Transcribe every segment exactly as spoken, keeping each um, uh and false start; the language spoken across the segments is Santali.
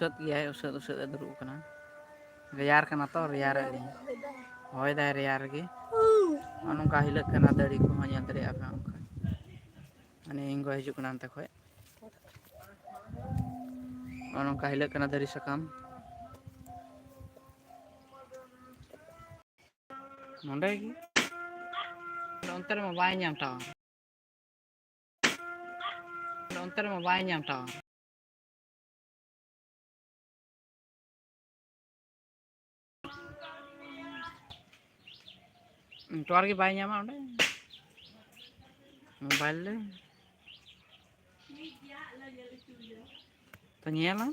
ᱩᱥᱟᱹᱫ ᱜᱮᱭᱟᱭ, ᱩᱥᱟᱹᱫ ᱩᱥᱟᱹᱫ ᱮ ᱫᱩᱲᱩᱵ ᱠᱟᱱᱟ᱾ ᱨᱮᱭᱟᱨ ᱠᱟᱱᱟ ᱛᱚ, ᱨᱮᱭᱟᱨ ᱮᱫ ᱞᱤᱧ᱾ ᱦᱚᱭ ᱫᱟᱭ ᱨᱮᱭᱟᱨ ᱨᱮᱜᱮ᱾ ᱱᱚᱜᱼᱚ ᱱᱚᱝᱠᱟ ᱦᱤᱞᱟᱹᱜ ᱠᱟᱱᱟ ᱫᱟᱨᱮ ᱠᱚᱦᱚᱸ, ᱧᱮᱞ ᱫᱟᱲᱮᱭᱟᱜᱼᱟ ᱯᱮ ᱚᱱᱠᱟ᱾ ᱢᱟᱱᱮ ᱤᱧ ᱜᱚ ᱦᱤᱡᱩᱜ ᱠᱟᱱᱟ ᱚᱱᱛᱮ ᱠᱷᱚᱡ᱾ ᱱᱚᱜᱼᱚ ᱱᱚᱝᱠᱟ ᱦᱤᱞᱟᱹᱜ ᱠᱟᱱᱟ ᱫᱟᱨᱮ ᱥᱟᱠᱟᱢ᱾ ᱱᱚᱸᱰᱮ ᱜᱮ᱾ ᱚᱱᱛᱮ ᱨᱮᱢᱟ ᱵᱟᱭ ᱧᱟᱢ ᱴᱟᱣᱟᱨ᱾ ᱚᱱᱛᱮ ᱨᱮᱢᱟ ᱵᱟᱭ ᱧᱟᱢ ᱴᱟᱣᱟᱨ᱾ ᱱᱮᱴᱣᱟᱨᱠ ᱜᱮ ᱵᱟᱭ ᱧᱟᱢᱟ ᱚᱸᱰᱮ ᱢᱳᱵᱟᱭᱤᱞ ᱨᱮ᱾ ᱛᱚ ᱧᱮᱞᱟᱢ᱾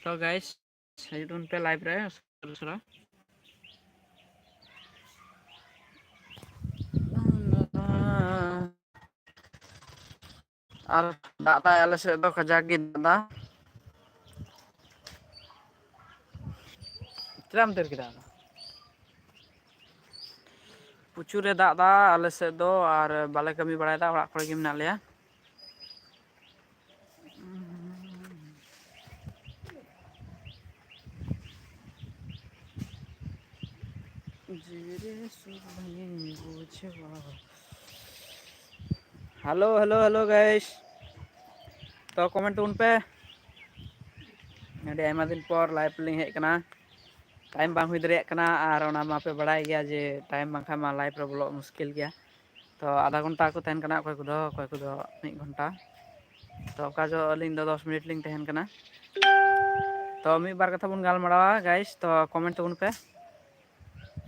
ᱛᱚ ᱜᱟᱭᱥ, ᱦᱤᱡᱩᱜ ᱛᱟᱵᱚᱱ ᱯᱮ ᱞᱟᱭᱤᱵᱷ ᱨᱮ ᱩᱥᱟᱹᱨᱟ ᱩᱥᱟᱹᱨᱟ᱾ ᱟᱨ ᱫᱟᱜ ᱫᱟᱭ ᱟᱞᱮ ᱥᱮᱫ ᱫᱚ ᱠᱟᱡᱟᱠ ᱜᱮ ᱫᱟᱜ ᱫᱟ᱾ ᱪᱮᱫᱟᱜ ᱮᱢ ᱫᱟᱹᱲ ᱠᱮᱫᱟ ᱟᱫᱚ? ᱯᱨᱚᱪᱩᱨ ᱮ ᱫᱟᱜ ᱫᱟ ᱟᱞᱮ ᱥᱮᱫ ᱫᱚ, ᱟᱨ ᱵᱟᱞᱮ ᱠᱟᱹᱢᱤ ᱵᱟᱲᱟᱭᱮᱫᱟ, ᱚᱲᱟᱜ ᱠᱚᱨᱮ ᱜᱮ ᱢᱮᱱᱟᱜ ᱞᱮᱭᱟ᱾ ᱡᱤᱣᱤ ᱨᱮ ᱥᱩᱠ ᱵᱟᱝᱤᱧ ᱵᱩᱡᱷᱟᱹᱣᱟ᱾ Hello, hello, hello, guys. ᱛᱚ, ᱠᱚᱢᱮᱱᱴ ᱛᱟᱵᱚᱱ ᱯᱮ᱾ ᱟᱹᱰᱤ ᱟᱭᱢᱟ ᱫᱤᱱ ᱯᱚᱨ ᱞᱟᱭᱤᱵᱷ ᱞᱤᱧ ᱦᱮᱡ ᱠᱟᱱᱟ᱾ ᱴᱟᱭᱤᱢ ᱵᱟᱝ ᱦᱩᱭ ᱫᱟᱲᱮᱭᱟᱜ ᱠᱟᱱᱟ, ᱟᱨ ᱚᱱᱟ ᱢᱟᱯᱮ ᱵᱟᱲᱟᱭ ᱜᱮᱭᱟ ᱡᱮ ᱴᱟᱭᱤᱢ ᱵᱟᱝᱠᱷᱟᱱ ᱢᱟ ᱞᱟᱭᱤᱵᱷ ᱨᱮ ᱵᱚᱞᱚᱜ ᱢᱩᱥᱠᱤᱞ ᱜᱮᱭᱟ᱾ ᱛᱚ, ᱟᱫᱷᱟ ᱜᱷᱚᱱᱴᱟ ᱠᱚ ᱛᱟᱦᱮᱱ ᱠᱟᱱᱟ, ᱚᱠᱚᱭ ᱠᱚᱫᱚ, ᱚᱠᱚᱭ ᱠᱚᱫᱚ ᱢᱤᱫ ᱜᱷᱚᱱᱴᱟ᱾ ᱛᱚ, ᱚᱠᱟ ᱡᱚᱦᱚᱜ ᱟᱹᱞᱤᱧ ᱫᱚ ᱫᱚᱥ ᱢᱤᱱᱤᱴ ᱞᱤᱧ ᱛᱟᱦᱮᱱ ᱠᱟᱱᱟ᱾ ᱛᱚ, ᱢᱤᱫ ᱵᱟᱨ ᱠᱟᱛᱷᱟ ᱵᱚᱱ ᱜᱟᱞᱢᱟᱨᱟᱣᱟ, ᱜᱟᱭᱥ᱾ ᱛᱚ, ᱠᱚᱢᱮᱱᱴ ᱛᱟᱵᱚᱱ ᱯᱮ᱾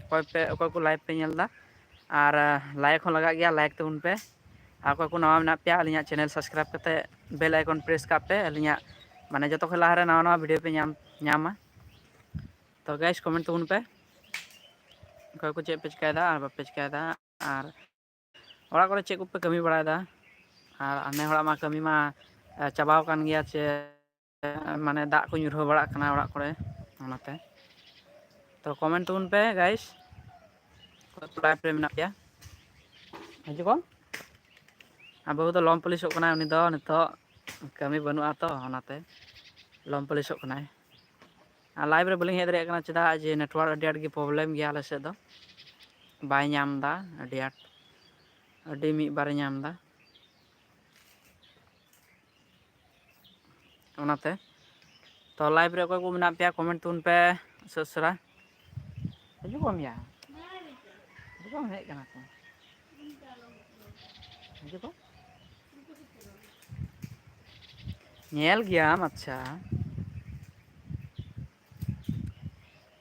ᱚᱠᱚᱭ ᱯᱮ, ᱚᱠᱚᱭ ᱠᱚ ᱞᱟᱭᱤᱵᱷ ᱯᱮ ᱧᱮᱞ ᱮᱫᱟ, ᱟᱨ, ᱟᱸ, ᱞᱟᱭᱤᱠ ᱦᱚᱸ ᱞᱟᱜᱟᱜ ᱜᱮᱭᱟ, ᱞᱟᱭᱤᱠ ᱛᱟᱵᱚᱱ ᱯᱮ᱾ ᱟᱨ ᱚᱠᱚᱭ ᱠᱚ ᱱᱟᱣᱟ ᱢᱮᱱᱟᱜ ᱯᱮᱭᱟ, ᱟᱹᱞᱤᱧᱟᱜ ᱪᱮᱱᱮᱞ ᱥᱟᱵᱥᱠᱨᱟᱭᱤᱵᱽ ᱠᱟᱛᱮ ᱵᱮᱞ ᱟᱭᱠᱚᱱ ᱯᱨᱮᱥ ᱠᱟᱜ ᱯᱮ, ᱟᱹᱞᱤᱧᱟᱜ, ᱢᱟᱱᱮ, ᱡᱚᱛᱚ ᱠᱷᱚᱱ ᱞᱟᱦᱟᱨᱮ ᱱᱟᱣᱟ ᱱᱟᱣᱟ ᱵᱷᱤᱰᱤᱭᱳ ᱯᱮ ᱧᱟᱢ, ᱧᱟᱢᱟ᱾ ᱛᱚ ᱜᱟᱭᱥ, ᱠᱚᱢᱮᱱᱴ ᱛᱟᱵᱚᱱ ᱯᱮ, ᱚᱠᱚᱭ ᱠᱚ ᱪᱮᱫ ᱯᱮ ᱪᱤᱠᱟᱹᱭᱮᱫᱟ ᱟᱨ ᱵᱟᱯᱮ ᱪᱤᱠᱟᱹᱭᱮᱫᱟ, ᱟᱨ ᱚᱲᱟᱜ ᱠᱚᱨᱮ ᱪᱮᱫ ᱠᱚᱯᱮ ᱠᱟᱹᱢᱤ ᱵᱟᱲᱟᱭᱮᱫᱟ? ᱟᱨ ᱟᱞᱮ ᱦᱚᱲᱟᱜ ᱢᱟ ᱠᱟᱹᱢᱤ ᱢᱟ, ᱮ, ᱪᱟᱵᱟᱣ ᱟᱠᱟᱱ ᱜᱮᱭᱟ, ᱪᱮ, ᱢᱟᱱᱮ, ᱫᱟᱜ ᱠᱚ ᱧᱩᱨᱦᱟᱹ ᱵᱟᱲᱟᱜ ᱠᱟᱱᱟ ᱚᱲᱟᱜ ᱠᱚᱨᱮ, ᱚᱱᱟᱛᱮ᱾ ᱛᱚ, ᱠᱚᱢᱮᱱᱴ ᱛᱟᱵᱚᱱ ᱯᱮ, ᱜᱟᱭᱥ, ᱚᱠᱚᱭ ᱠᱚ ᱞᱟᱭᱤᱵᱷ ᱨᱮ ᱢᱮᱱᱟᱜ ᱯᱮᱭᱟ, ᱦᱤᱡᱩᱜ ᱠᱚ᱾ ᱟᱨ ᱵᱟᱹᱦᱩ ᱫᱚ ᱞᱚᱢ ᱯᱟᱹᱞᱤᱥᱚᱜ ᱠᱟᱱᱟᱭ, ᱩᱱᱤ ᱫᱚ ᱱᱤᱛᱚᱜ ᱠᱟᱹᱢᱤ ᱵᱟᱹᱱᱩᱜᱼᱟ ᱛᱚ, ᱚᱱᱟᱛᱮ ᱞᱚᱢ ᱯᱟᱹᱞᱤᱥᱚᱜ ᱠᱟᱱᱟᱭ᱾ ᱟᱨ ᱞᱟᱭᱤᱵᱷ ᱨᱮ ᱵᱟᱹᱞᱤᱧ ᱦᱮᱡ ᱫᱟᱲᱮᱭᱟᱜ ᱠᱟᱱᱟ, ᱪᱮᱫᱟᱜ ᱡᱮ ᱱᱮᱴᱣᱟᱨᱠ ᱟᱹᱰᱤ ᱟᱸᱴ ᱜᱮ ᱯᱨᱚᱵᱞᱮᱢ ᱜᱮᱭᱟ ᱟᱞᱮ ᱥᱮᱫ ᱫᱚ, ᱵᱟᱭ ᱧᱟᱢ ᱮᱫᱟ ᱟᱹᱰᱤ ᱟᱸᱴ, ᱟᱹᱰᱤ ᱢᱤᱫ ᱵᱟᱨᱮ ᱧᱟᱢ ᱮᱫᱟ᱾ ᱚᱱᱟᱛᱮ ᱛᱚ ᱞᱟᱭᱤᱵᱷ ᱨᱮ ᱚᱠᱚᱭ ᱠᱚ ᱢᱮᱱᱟᱜ ᱯᱮᱭᱟ, ᱠᱚᱢᱮᱱᱴ ᱛᱟᱵᱚᱱ ᱯᱮ ᱩᱥᱟᱹᱨᱟ ᱩᱥᱟᱹᱨᱟ᱾ ᱦᱤᱡᱩᱜ ᱠᱚᱢ ᱭᱟ, ᱦᱤᱡᱩᱜ ᱠᱚᱢ, ᱦᱮᱡ ᱠᱟᱱᱟ ᱠᱚ, ᱦᱤᱡᱩᱜ ᱠᱚᱢ᱾ ᱧᱮᱞ ᱜᱮᱭᱟᱢ, ᱟᱪᱪᱷᱟ᱾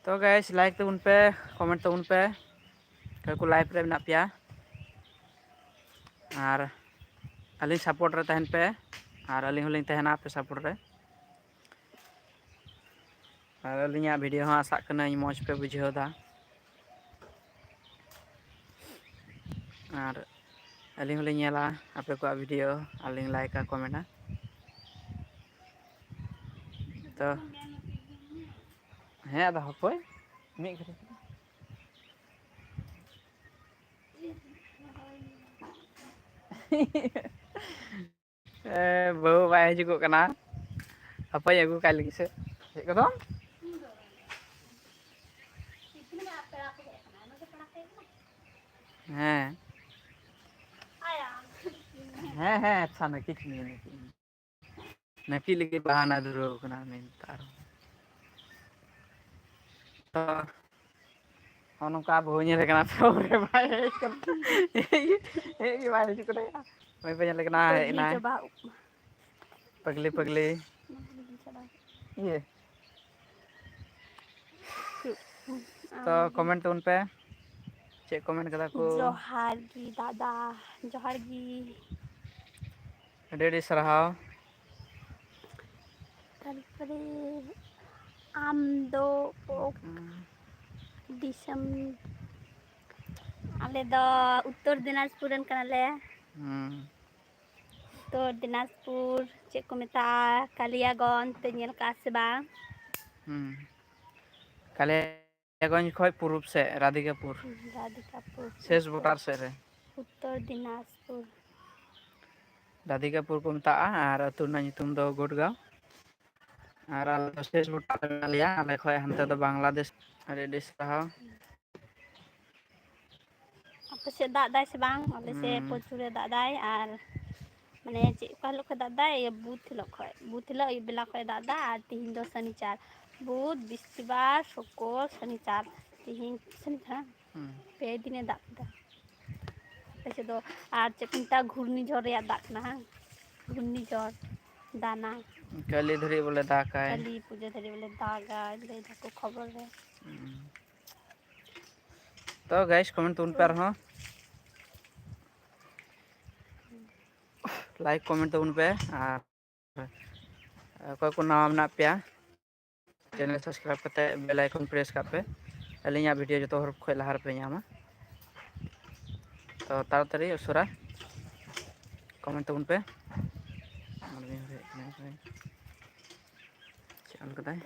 ᱛᱚ ᱜᱟᱭᱥ, ᱞᱟᱭᱤᱠ ᱛᱟᱵᱚᱱ ᱯᱮ, ᱠᱚᱢᱮᱱᱴ ᱛᱟᱵᱚᱱ ᱯᱮ, ᱚᱠᱚᱭ ᱠᱚ ᱞᱟᱭᱤᱵᱷ ᱨᱮ ᱢᱮᱱᱟᱜ ᱯᱮᱭᱟ᱾ ᱟᱨ ᱟᱹᱞᱤᱧ ᱥᱟᱯᱳᱨᱴ ᱨᱮ ᱛᱟᱦᱮᱱ ᱯᱮ, ᱟᱨ ᱟᱹᱞᱤᱧ ᱦᱚᱸᱞᱤᱧ ᱛᱟᱦᱮᱱᱟ ᱟᱯᱮ ᱥᱟᱯᱳᱨᱴ ᱨᱮ᱾ ᱟᱨ ᱟᱹᱞᱤᱧᱟᱜ ᱵᱷᱤᱰᱤᱭᱳ ᱦᱚᱸ ᱟᱥᱟᱜ ᱠᱟᱹᱱᱟᱹᱧ ᱢᱚᱡᱽ ᱯᱮ ᱵᱩᱡᱷᱟᱹᱣ ᱮᱫᱟ᱾ ᱟᱨ ᱟᱹᱞᱤᱧ ᱦᱚᱸᱞᱤᱧ ᱧᱮᱞᱟ ᱟᱯᱮ ᱠᱚᱣᱟᱜ ᱵᱷᱤᱰᱤᱭᱳ, ᱟᱨ ᱞᱤᱧ ᱞᱟᱭᱤᱠᱟ, ᱠᱚᱢᱮᱱᱴᱟ᱾ ᱛᱚ ᱦᱮᱸ, ᱟᱫᱚ ᱦᱟᱯᱳᱭ ᱢᱤᱫ ᱜᱷᱟᱹᱲᱤᱡ᱾ ᱮ, ᱵᱟᱹᱦᱩ ᱵᱟᱭ ᱦᱤᱡᱩᱜᱚᱜ ᱠᱟᱱᱟ, ᱦᱟᱯᱳᱭ ᱟᱹᱜᱩ ᱠᱟᱭ ᱞᱟᱹᱜᱤᱫ ᱥᱮ ᱪᱮᱫ ᱠᱚᱫᱚ᱾ ᱦᱮᱸ, ᱦᱮᱸ, ᱦᱮᱸ, ᱟᱪᱪᱷᱟ, ᱱᱟᱹᱠᱤᱡ ᱱᱤᱭᱟᱹ ᱱᱟᱹᱠᱤᱡ᱾ ᱱᱟᱹᱠᱤᱡ ᱞᱟᱹᱜᱤᱫ ᱵᱟᱦᱟᱱᱟ ᱫᱷᱩᱨᱟᱹᱣ ᱠᱟᱱᱟ ᱱᱮᱛᱟᱨ᱾ ᱛᱚ, ᱱᱚᱜᱼᱚ ᱱᱚᱝᱠᱟ ᱵᱟᱹᱦᱩ ᱧᱮᱞᱮ ᱠᱟᱱᱟ, ᱛᱚ ᱵᱟᱭ ᱦᱮᱡ ᱠᱟᱱᱟ᱾ ᱦᱮᱡ ᱜᱮ, ᱦᱮᱡ ᱜᱮ ᱵᱟᱭ ᱦᱤᱡᱩᱜ ᱠᱟᱱᱟ᱾ ᱦᱚᱸᱜᱼᱚᱭ ᱯᱮ ᱧᱮᱞᱮ ᱠᱟᱱᱟ, ᱦᱮᱡ ᱯᱟᱹᱜᱽᱞᱤ ᱮᱱᱟᱭ᱾ ᱪᱟᱵᱟ᱾ ᱯᱟᱹᱜᱽᱞᱤ, ᱯᱟᱹᱜᱽᱞᱤ᱾ ᱤᱭᱟᱹ᱾ ᱛᱚ, ᱟᱢ ᱜᱮ᱾ ᱠᱚᱢᱮᱱᱴ ᱛᱟᱵᱚᱱ ᱯᱮ᱾ ᱪᱮᱫ ᱠᱚ ᱢᱮᱱ ᱠᱟᱫᱟ ᱠᱚ? ᱡᱚᱦᱟᱨ ᱜᱮ ᱫᱟᱫᱟ, ᱡᱚᱦᱟᱨ ᱜᱮ᱾ ᱟᱹᱰᱤ ᱟᱹᱰᱤ ᱥᱟᱨᱦᱟᱣ᱾ ᱛᱟᱨᱯᱚᱨᱮ ᱟᱢ ᱫᱚ ᱚᱠ-, ᱦᱩᱸ᱾ ᱫᱤᱥᱚᱢ? ᱟᱞᱮ ᱫᱚ ᱩᱛᱛᱚᱨ ᱫᱤᱱᱟᱡᱽᱯᱩᱨ ᱨᱮᱱ ᱠᱟᱱᱟᱞᱮ᱾ ᱦᱩᱸ᱾ ᱩᱛᱛᱚᱨ ᱫᱤᱱᱟᱡᱽᱯᱩᱨ, ᱪᱮᱫ ᱠᱚ ᱢᱮᱛᱟᱜᱼᱟ, ᱠᱟᱞᱤᱭᱟᱜᱚᱸᱡᱽ ᱯᱮ ᱧᱮᱞ ᱠᱟᱜᱼᱟ ᱥᱮ ᱵᱟᱝ? ᱦᱩᱸ᱾ ᱠᱟᱞᱤᱭᱟᱜᱚᱸᱡᱽ ᱠᱷᱚᱡ ᱯᱩᱨᱩᱵ ᱥᱮᱫ ᱨᱟᱫᱷᱤᱠᱟᱯᱩᱨ᱾ ᱨᱟᱫᱷᱤᱠᱟᱯᱩᱨ, ᱥᱮᱥ ᱩᱛᱛᱚᱨ, ᱵᱚᱰᱟᱨ ᱥᱮᱫ ᱨᱮ᱾ ᱩᱛᱛᱚᱨ ᱫᱤᱱᱟᱡᱽᱯᱩᱨ᱾ ᱨᱟᱫᱷᱤᱠᱟᱯᱩᱨ ᱠᱚ ᱢᱮᱛᱟᱜᱼᱟ, ᱟᱨ ᱟᱹᱛᱩ ᱨᱮᱱᱟᱜ ᱧᱩᱛᱩᱢ ᱫᱚ ᱜᱚᱰᱜᱟᱸᱣ᱾ ᱟᱨ ᱟᱞᱮ ᱫᱚ ᱥᱮᱥ ᱜᱚᱴᱟ ᱨᱮ ᱢᱮᱱᱟᱜ ᱞᱮᱭᱟ, ᱟᱞᱮ ᱠᱷᱚᱡ ᱦᱟᱱᱛᱮ ᱫᱚ ᱵᱟᱝᱞᱟᱫᱮᱥ᱾ ᱟᱹᱰᱤ ᱟᱹᱰᱤ ᱥᱟᱨᱦᱟᱣ᱾ ᱟᱯᱮ ᱥᱮᱫ ᱫᱟᱜ ᱫᱟᱭ ᱥᱮ ᱵᱟᱝ? ᱟᱞᱮ ᱥᱮᱫ ᱦᱩᱸ᱾ ᱯᱨᱚᱪᱩᱨᱮ ᱫᱟᱜ ᱫᱟᱭ᱾ ᱟᱨ ᱢᱟᱱᱮ ᱪᱮᱫ, ᱚᱠᱟ ᱦᱤᱞᱳᱜ ᱠᱷᱚᱡ ᱫᱟᱜ ᱫᱟᱭ? ᱤᱭᱟᱹ, ᱵᱩᱫᱷ ᱦᱤᱞᱳᱜ ᱠᱷᱚᱡ, ᱵᱩᱫᱷ ᱦᱤᱞᱳᱜ ᱟᱹᱭᱩᱵ ᱵᱮᱞᱟ ᱠᱷᱚᱡ ᱫᱟᱜ ᱫᱟ᱾ ᱟᱨ ᱛᱤᱦᱤᱧ ᱫᱚ ᱥᱟᱱᱤᱪᱟᱨ, ᱵᱩᱫᱷ, ᱵᱤᱥᱛᱤᱵᱟᱨ, ᱥᱩᱠᱩᱨ, ᱥᱟᱱᱤᱪᱟᱨ, ᱛᱤᱦᱤᱧ ᱥᱟᱱᱤᱪᱟᱨ, ᱦᱩᱸ᱾ ᱯᱮ ᱫᱤᱱᱮ ᱫᱟᱜ ᱠᱮᱫᱟ᱾ ᱟᱯᱮ ᱥᱮᱫ ᱫᱚ ᱟᱨ ᱪᱮᱫ ᱠᱚ ᱢᱮᱛᱟᱜᱼᱟ, ᱜᱷᱩᱨᱱᱤ ᱡᱷᱚᱲ ᱨᱮᱭᱟᱜ ᱫᱟᱜ ᱠᱟᱱᱟ, ᱦᱟᱝ? ᱜᱷᱩᱨᱱᱤ ᱡᱷᱚᱲ ᱫᱟᱱᱟ᱾ ᱠᱟᱹᱞᱤ ᱫᱷᱟᱹᱨᱤᱡ ᱵᱚᱞᱮ ᱫᱟᱜᱟᱭ᱾ ᱠᱟᱹᱞᱤ ᱯᱩᱡᱟᱹ ᱫᱷᱟᱹᱨᱤᱡ ᱵᱚᱞᱮ ᱫᱟᱜᱟᱭ, ᱞᱟᱹᱭ ᱫᱟᱠᱚ ᱠᱷᱚᱵᱚᱨ ᱨᱮ᱾ ᱦᱩᱸ᱾ ᱛᱚ guys, comment ᱛᱟᱵᱚᱱ ᱯᱮ ᱟᱨᱦᱚᱸ᱾ Like comment ᱛᱟᱵᱚᱱ ᱯᱮ, ᱟᱨ ᱚᱠᱚᱭ ᱠᱚ ᱱᱟᱣᱟ ᱢᱮᱱᱟᱜ ᱯᱮᱭᱟ, channel subscribe ᱠᱟᱛᱮ bell icon press ᱠᱟᱜ ᱯᱮ, ᱟᱹᱞᱤᱧᱟᱜ video ᱡᱚᱛᱚ ᱦᱚᱲ ᱠᱷᱚᱡ ᱞᱟᱦᱟ ᱨᱮᱯᱮ ᱧᱟᱢᱟ᱾ ᱛᱚ ᱛᱟᱲᱟᱛᱟᱲᱤ ᱩᱥᱟᱹᱨᱟ comment ᱛᱟᱵᱚᱱ ᱯᱮ᱾ ᱪᱮᱫ ᱚᱞ ᱠᱟᱫᱟᱭ?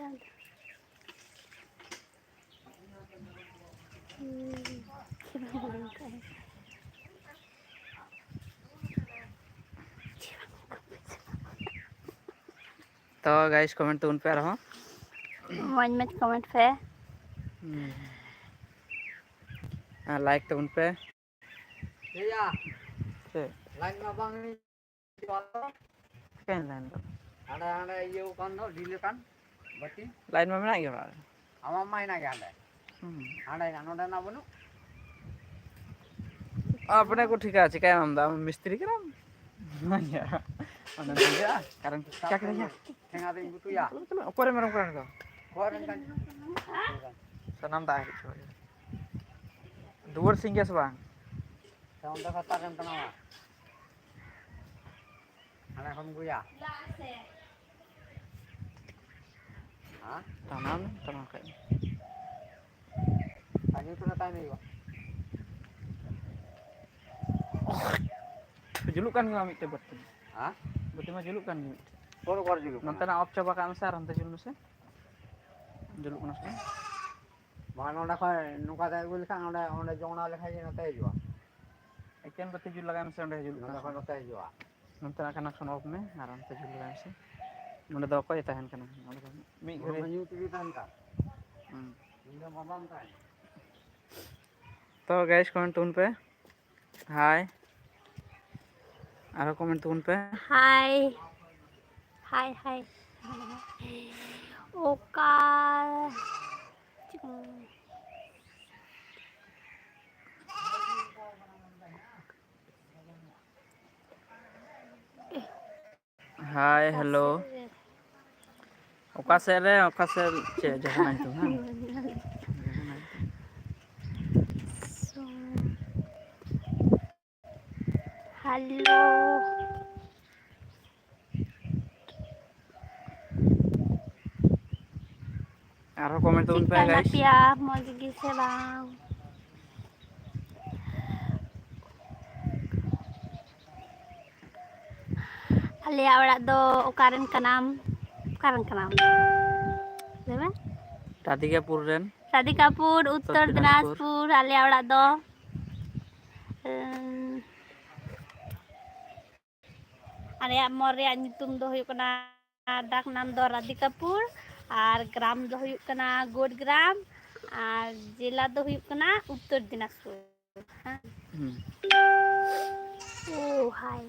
ᱛᱚ guys, comment ᱛᱟᱵᱚᱱ ᱯᱮ ᱟᱨᱦᱚᱸ᱾ ᱢᱚᱡᱽ ᱢᱚᱡᱽ comment ᱯᱮ᱾ ᱦᱩᱸ᱾ ᱟᱨ like ᱛᱟᱵᱚᱱ ᱯᱮ᱾ ᱪᱮᱫ ᱭᱟ? ᱪᱮᱫ? Line ᱢᱟ ᱵᱟᱝ ᱪᱤᱠᱟᱹᱭᱮᱱ line ᱫᱚ? ᱦᱟᱸᱰᱮ, ᱦᱟᱸᱰᱮ ᱤᱭᱟᱹ ᱟᱠᱟᱱ ᱫᱚ, ᱰᱤᱞ ᱟᱠᱟᱱ ᱵᱟᱹᱛᱤ᱾ Line ᱢᱟ ᱢᱮᱱᱟᱜ ᱜᱮ ᱚᱲᱟᱜ ᱨᱮ᱾ ᱟᱢᱟᱜ ᱢᱟ ᱦᱮᱱᱟᱜ ᱜᱮ ᱦᱟᱸᱰᱮ᱾ ᱦᱩᱸ᱾ ᱦᱟᱸᱰᱮ ᱦᱮᱱᱟᱜ, ᱱᱚᱰᱮ ᱦᱮᱱᱟᱜ ᱵᱟᱹᱱᱩᱜ? ᱟᱯᱱᱮ ᱠᱚ ᱴᱷᱤᱠᱟ, ᱪᱤᱠᱟᱹᱭᱟᱢ ᱟᱢ ᱫᱚ? ᱟᱢ ᱢᱤᱥᱛᱨᱤ ᱠᱟᱱᱟᱢ? ᱚᱱᱟ ᱫᱚ ᱦᱩᱭᱩᱜᱼᱟ, ᱠᱟᱨᱚᱱ ᱪᱤᱠᱟ ᱠᱮᱫᱟ ᱭᱟ? ᱴᱷᱮᱸᱜᱟ ᱫᱚᱧ ᱜᱩᱛᱩᱭᱟ᱾ ᱪᱚᱞᱚ, ᱪᱚᱞᱚ, ᱚᱠᱚᱭ ᱨᱮ ᱢᱮᱨᱚᱢ ᱠᱟᱱᱟ ᱠᱚ? ᱚᱠᱚᱭ ᱨᱮᱱ ᱠᱟᱱ? ᱥᱟᱱᱟᱢ ᱫᱟᱜ ᱦᱤᱡᱩᱜ ᱪᱚ᱾ ᱫᱩᱣᱟᱹᱨ ᱥᱤᱧ ᱜᱮᱭᱟ ᱥᱮ ᱵᱟᱝ? ᱥᱮ ᱚᱱᱛᱮ ᱠᱷᱚᱱ ᱛᱟᱨ ᱨᱮᱢ ᱛᱟᱲᱟᱢᱟ? ᱦᱟᱱᱟ ᱠᱷᱚᱱ ᱜᱩᱭᱟ᱾ ᱦᱮᱸ? ᱛᱟᱲᱟᱢ, ᱛᱟᱲᱟᱢ ᱠᱷᱟᱡ᱾ ᱟᱨ ᱧᱩᱛ ᱨᱮ ᱛᱟᱦᱮᱱ ᱦᱩᱭᱩᱜᱼᱟ᱾ ᱡᱩᱞᱩᱜ ᱠᱟᱱ ᱜᱮᱭᱟ ᱢᱤᱫᱴᱮᱡ ᱵᱟᱹᱛᱤ᱾ ᱦᱮᱸ? ᱵᱟᱹᱛᱤ ᱢᱟ ᱡᱩᱞᱩᱜ ᱠᱟᱱ ᱜᱮ ᱢᱤᱫᱴᱮᱡ᱾ ᱚᱠᱚᱭ ᱚᱠᱟᱨᱮ ᱡᱩᱞᱩᱜ ᱠᱟᱱᱟ? ᱱᱚᱱᱛᱮᱱᱟᱜ off ᱪᱟᱵᱟ ᱠᱟᱜ ᱢᱮᱥᱮ ᱟᱨ ᱦᱟᱱᱛᱮ ᱡᱩᱞ ᱢᱮᱥᱮ᱾ ᱡᱩᱞᱩᱜ ᱠᱟᱱᱟ ᱥᱮ ᱵᱟᱝ? ᱵᱟᱝ, ᱱᱚᱸᱰᱮ ᱠᱷᱚᱡ ᱱᱚᱝᱠᱟ ᱛᱮ ᱟᱹᱜᱩ ᱞᱮᱠᱷᱟᱱ ᱚᱸᱰᱮ, ᱚᱸᱰᱮ ᱡᱚᱝᱲᱟ ᱞᱮᱠᱷᱟᱡ ᱜᱮ ᱱᱚᱛᱮ ᱦᱤᱡᱩᱜᱼᱟ᱾ ᱮᱠᱮᱱ ᱵᱟᱹᱛᱤ ᱡᱩᱞ ᱞᱟᱜᱟᱭ ᱢᱮᱥᱮ, ᱚᱸᱰᱮ ᱦᱤᱡᱩᱜ ᱱᱚᱸᱰᱮ ᱠᱟᱱᱟ ᱥᱮ ᱠᱷᱚᱡ ᱵᱟᱝ? ᱱᱚᱛᱮ ᱦᱤᱡᱩᱜᱼᱟ᱾ ᱱᱚᱱᱛᱮᱱᱟᱜ connection off ᱢᱮ ᱟᱨ ᱚᱱᱛᱮ ᱡᱩᱞ ᱞᱟᱜᱟᱭ ᱢᱮᱥᱮ᱾ ᱱᱚᱸᱰᱮ ᱫᱚ ᱚᱠᱚᱭ ᱛᱟᱦᱮᱱ ᱠᱟᱱᱟ? ᱱᱚᱸᱰᱮ ᱫᱚ ᱢᱤᱫ ᱜᱷᱟᱹᱲᱤ᱾ ᱦᱩᱸ᱾ ᱤᱧ ᱫᱚ ᱵᱟᱵᱟᱧ ᱛᱟᱦᱮᱱ᱾ ᱛᱚ guys, comment ᱛᱟᱵᱚᱱ ᱯᱮ᱾ Hi᱾ ᱟᱨᱦᱚᱸ comment ᱛᱟᱵᱚᱱ ᱯᱮ᱾ Hi᱾ Hi, hi᱾ ᱚᱠᱟ Hi, hello᱾ ᱚᱠᱟ ᱥᱮᱫ ᱨᱮ, ᱚᱠᱟ ᱥᱮᱫ, ᱪᱮᱫ, ᱡᱟᱦᱟᱱᱟᱜ ᱧᱩᱛᱩᱢ, ᱦᱮᱸ? Hello᱾ ᱟᱨᱦᱚᱸ comment ᱛᱟᱵᱚᱱ ᱯᱮ, ᱪᱮᱫᱠᱟ ᱦᱮᱱᱟᱜ ᱯᱮᱭᱟ? ᱢᱚᱡᱽ ᱜᱮ ᱥᱮ ᱵᱟᱝ? ᱟᱞᱮᱭᱟᱜ ᱚᱲᱟᱜ ᱫᱚ ᱚᱠᱟᱨᱮᱱ ᱠᱟᱱᱟᱢ? ᱚᱠᱟᱨᱮᱱ ᱠᱟᱱᱟᱢ? ᱞᱟᱹᱭ ᱢᱮ᱾ ᱨᱟᱫᱷᱤᱠᱟᱯᱩᱨ ᱨᱮᱱ᱾ ᱨᱟᱫᱷᱤᱠᱟᱯᱩᱨ, ᱩᱛᱛᱚᱨ ᱩᱛᱛᱚᱨ ᱫᱤᱱᱟᱡᱽᱯᱩᱨ᱾ ᱫᱤᱱᱟᱡᱽᱯᱩᱨ, ᱟᱞᱮᱭᱟᱜ ᱚᱲᱟᱜ ᱫᱚ᱾ ᱮᱸ, ᱟᱞᱮᱭᱟᱜ ᱢᱚᱞ ᱨᱮᱭᱟᱜ ᱧᱩᱛᱩᱢ ᱫᱚ ᱦᱩᱭᱩᱜ ᱠᱟᱱᱟ, ᱰᱟᱠ ᱱᱟᱢ ᱫᱚ ᱨᱟᱫᱷᱤᱠᱟᱯᱩᱨ, ᱟᱨ ᱜᱨᱟᱢ ᱫᱚ ᱦᱩᱭᱩᱜ ᱠᱟᱱᱟ ᱜᱳᱰᱜᱨᱟᱢ, ᱟᱨ ᱡᱮᱞᱟ ᱫᱚ ᱦᱩᱭᱩᱜ ᱠᱟᱱᱟ ᱩᱛᱛᱚᱨ ᱫᱤᱱᱟᱡᱽᱯᱩᱨ᱾ ᱦᱮᱸ᱾ ᱦᱩᱸ᱾ ᱳ, hi᱾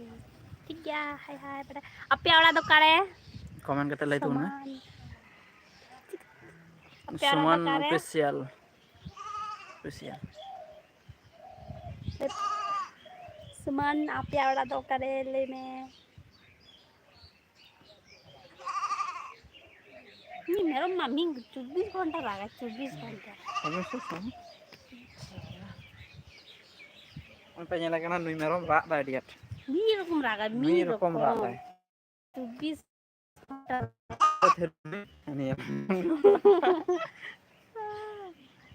ᱴᱷᱤᱠ ᱜᱮᱭᱟ, hi, hi, ᱵᱟᱰᱟᱭ᱾ ᱟᱯᱮᱭᱟᱜ ᱚᱲᱟᱜ ᱫᱚ ᱚᱠᱟᱨᱮ? Comment ᱠᱟᱛᱮ ᱞᱟᱹᱭ ᱛᱟᱵᱚᱱ ᱢᱮ᱾ ᱥᱚᱢᱟᱱ᱾ ᱟᱯᱮᱭᱟᱜ ᱚᱲᱟᱜ ᱫᱚ ᱥᱚᱢᱟᱱ ᱚᱠᱟᱨᱮ? Official᱾ Official᱾ ᱥᱚᱢᱟᱱ, ᱟᱯᱮᱭᱟᱜ ᱚᱲᱟᱜ ᱫᱚ ᱚᱠᱟᱨᱮ? ᱞᱟᱹᱭ ᱢᱮ᱾ ᱩᱱᱤ ᱢᱮᱨᱚᱢ ᱢᱟ ᱢᱤᱫ ᱪᱚᱵᱵᱤᱥ ᱜᱷᱚᱱᱴᱟ ᱨᱟᱜᱟᱭ, ᱪᱚᱵᱵᱤᱥ ᱜᱷᱚᱱᱴᱟ᱾ ᱚᱱᱛᱮ ᱧᱮᱞᱮ ᱠᱟᱱᱟ ᱱᱩᱭ ᱢᱮᱨᱚᱢ ᱨᱟᱜ ᱫᱟᱭ ᱟᱹᱰᱤ ᱟᱸᱴ᱾ ᱢᱤᱫ ᱨᱚᱠᱚᱢ ᱨᱟᱜᱟᱭ, ᱢᱤᱫ ᱢᱤᱫ ᱨᱚᱠᱚᱢ ᱨᱟᱜ ᱨᱚᱠᱚᱢ᱾ ᱫᱟᱭ᱾ ᱪᱚᱵᱵᱤᱥ ᱜᱷᱚᱱᱴᱟ᱾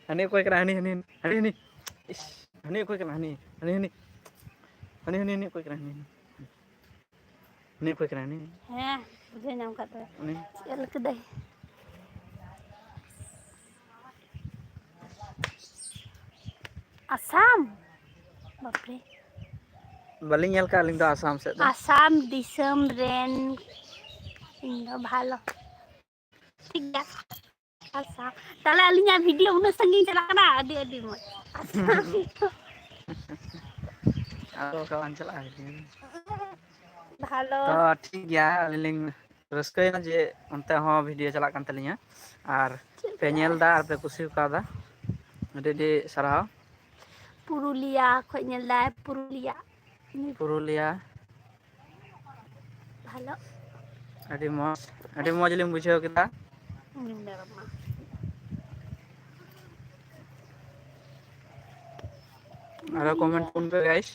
ᱦᱟᱹᱱᱤ ᱚᱠᱚᱭ ᱠᱟᱱᱟ? ᱦᱟᱹᱱᱤ, ᱦᱟᱹᱱᱤ, ᱦᱟᱹᱱᱤ, ᱦᱟᱹᱱᱤ, ᱦᱟᱹᱱᱤ᱾ ᱤᱥ, ᱦᱟᱹᱱᱤ ᱚᱠᱚᱭ ᱠᱟᱱᱟ? ᱦᱟᱹᱱᱤ, ᱦᱟᱹᱱᱤ, ᱦᱟᱹᱱᱤ᱾ ᱦᱟᱹᱱᱤ, ᱦᱟᱹᱱᱤ, ᱦᱟᱹᱱᱤ ᱚᱠᱚᱭ ᱠᱟᱱᱟ? ᱦᱟᱹᱱᱤ, ᱦᱟᱹᱱᱤ᱾ ᱦᱟᱹᱱᱤ ᱚᱠᱚᱭ ᱠᱟᱱᱟ? ᱦᱟᱹᱱᱤ᱾ ᱦᱮᱸ, ᱵᱩᱡᱷᱟᱹᱣ ᱧᱟᱢ ᱠᱟᱫ ᱛᱟᱭᱟ᱾ ᱦᱟᱹᱱᱤ᱾ ᱪᱮᱫ ᱞᱮᱠᱟ ᱫᱟᱭ? ᱟᱥᱟᱢ? ᱵᱟᱯᱨᱮ᱾ ᱵᱟᱹᱞᱤᱧ ᱧᱮᱞ ᱠᱟᱜᱼᱟ ᱟᱹᱞᱤᱧ ᱫᱚ ᱟᱥᱟᱢ ᱥᱮᱫ ᱫᱚ᱾ ᱟᱥᱟᱢ ᱫᱤᱥᱚᱢ ᱨᱮᱱ ᱤᱧ ᱫᱚ ᱵᱷᱟᱞᱚ᱾ ᱴᱷᱤᱠ ᱜᱮᱭᱟ᱾ ᱟᱥᱟᱢ᱾ ᱛᱟᱦᱞᱮ ᱟᱹᱞᱤᱧᱟᱜ ᱵᱷᱤᱰᱤᱭᱳ ᱩᱱᱟᱹᱜ ᱥᱟᱺᱜᱤᱧ ᱪᱟᱞᱟᱜ ᱠᱟᱱᱟ, ᱟᱹᱰᱤ ᱟᱹᱰᱤ ᱢᱚᱡᱽ᱾ ᱟᱥᱟᱢ᱾ ᱟᱫᱚ ᱚᱠᱟ ᱵᱟᱝ ᱪᱟᱞᱟᱜᱼᱟ ᱵᱷᱤᱰᱤᱭᱳ? ᱵᱷᱟᱞᱚ᱾ ᱛᱚ ᱴᱷᱤᱠ ᱜᱮᱭᱟ, ᱟᱹᱞᱤᱧ ᱞᱤᱧ ᱨᱟᱹᱥᱠᱟᱹᱭᱮᱱᱟ ᱡᱮ ᱚᱱᱛᱮ ᱦᱚᱸ ᱵᱷᱤᱰᱤᱭᱳ ᱪᱟᱞᱟᱜ ᱠᱟᱱ ᱛᱟᱹᱞᱤᱧᱟ ᱟᱨ ᱯᱮ ᱧᱮᱞ ᱮᱫᱟ ᱟᱨ ᱯᱮ ᱠᱩᱥᱤ ᱠᱟᱣᱫᱟ᱾ ᱟᱹᱰᱤ ᱟᱹᱰᱤ ᱥᱟᱨᱦᱟᱣ᱾ ᱯᱩᱨᱩᱞᱤᱭᱟ ᱠᱷᱚᱡ ᱧᱮᱞ ᱫᱟᱭ, ᱯᱩᱨᱩᱞᱤᱭᱟ᱾ ᱯᱩᱨᱩᱞᱤᱭᱟ᱾ ᱵᱷᱟᱞᱚ᱾ ᱟᱹᱰᱤ ᱢᱚᱡᱽ, ᱟᱹᱰᱤ ᱢᱚᱡᱽ ᱞᱤᱧ ᱵᱩᱡᱷᱟᱹᱣ ᱠᱮᱫᱟ᱾ ᱩᱱᱤ ᱢᱮᱨᱚᱢ ᱢᱟ᱾ ᱟᱨᱚ ᱠᱚᱢᱮᱱᱴ ᱠᱚ ᱯᱮ ᱜᱟᱭᱤᱥ᱾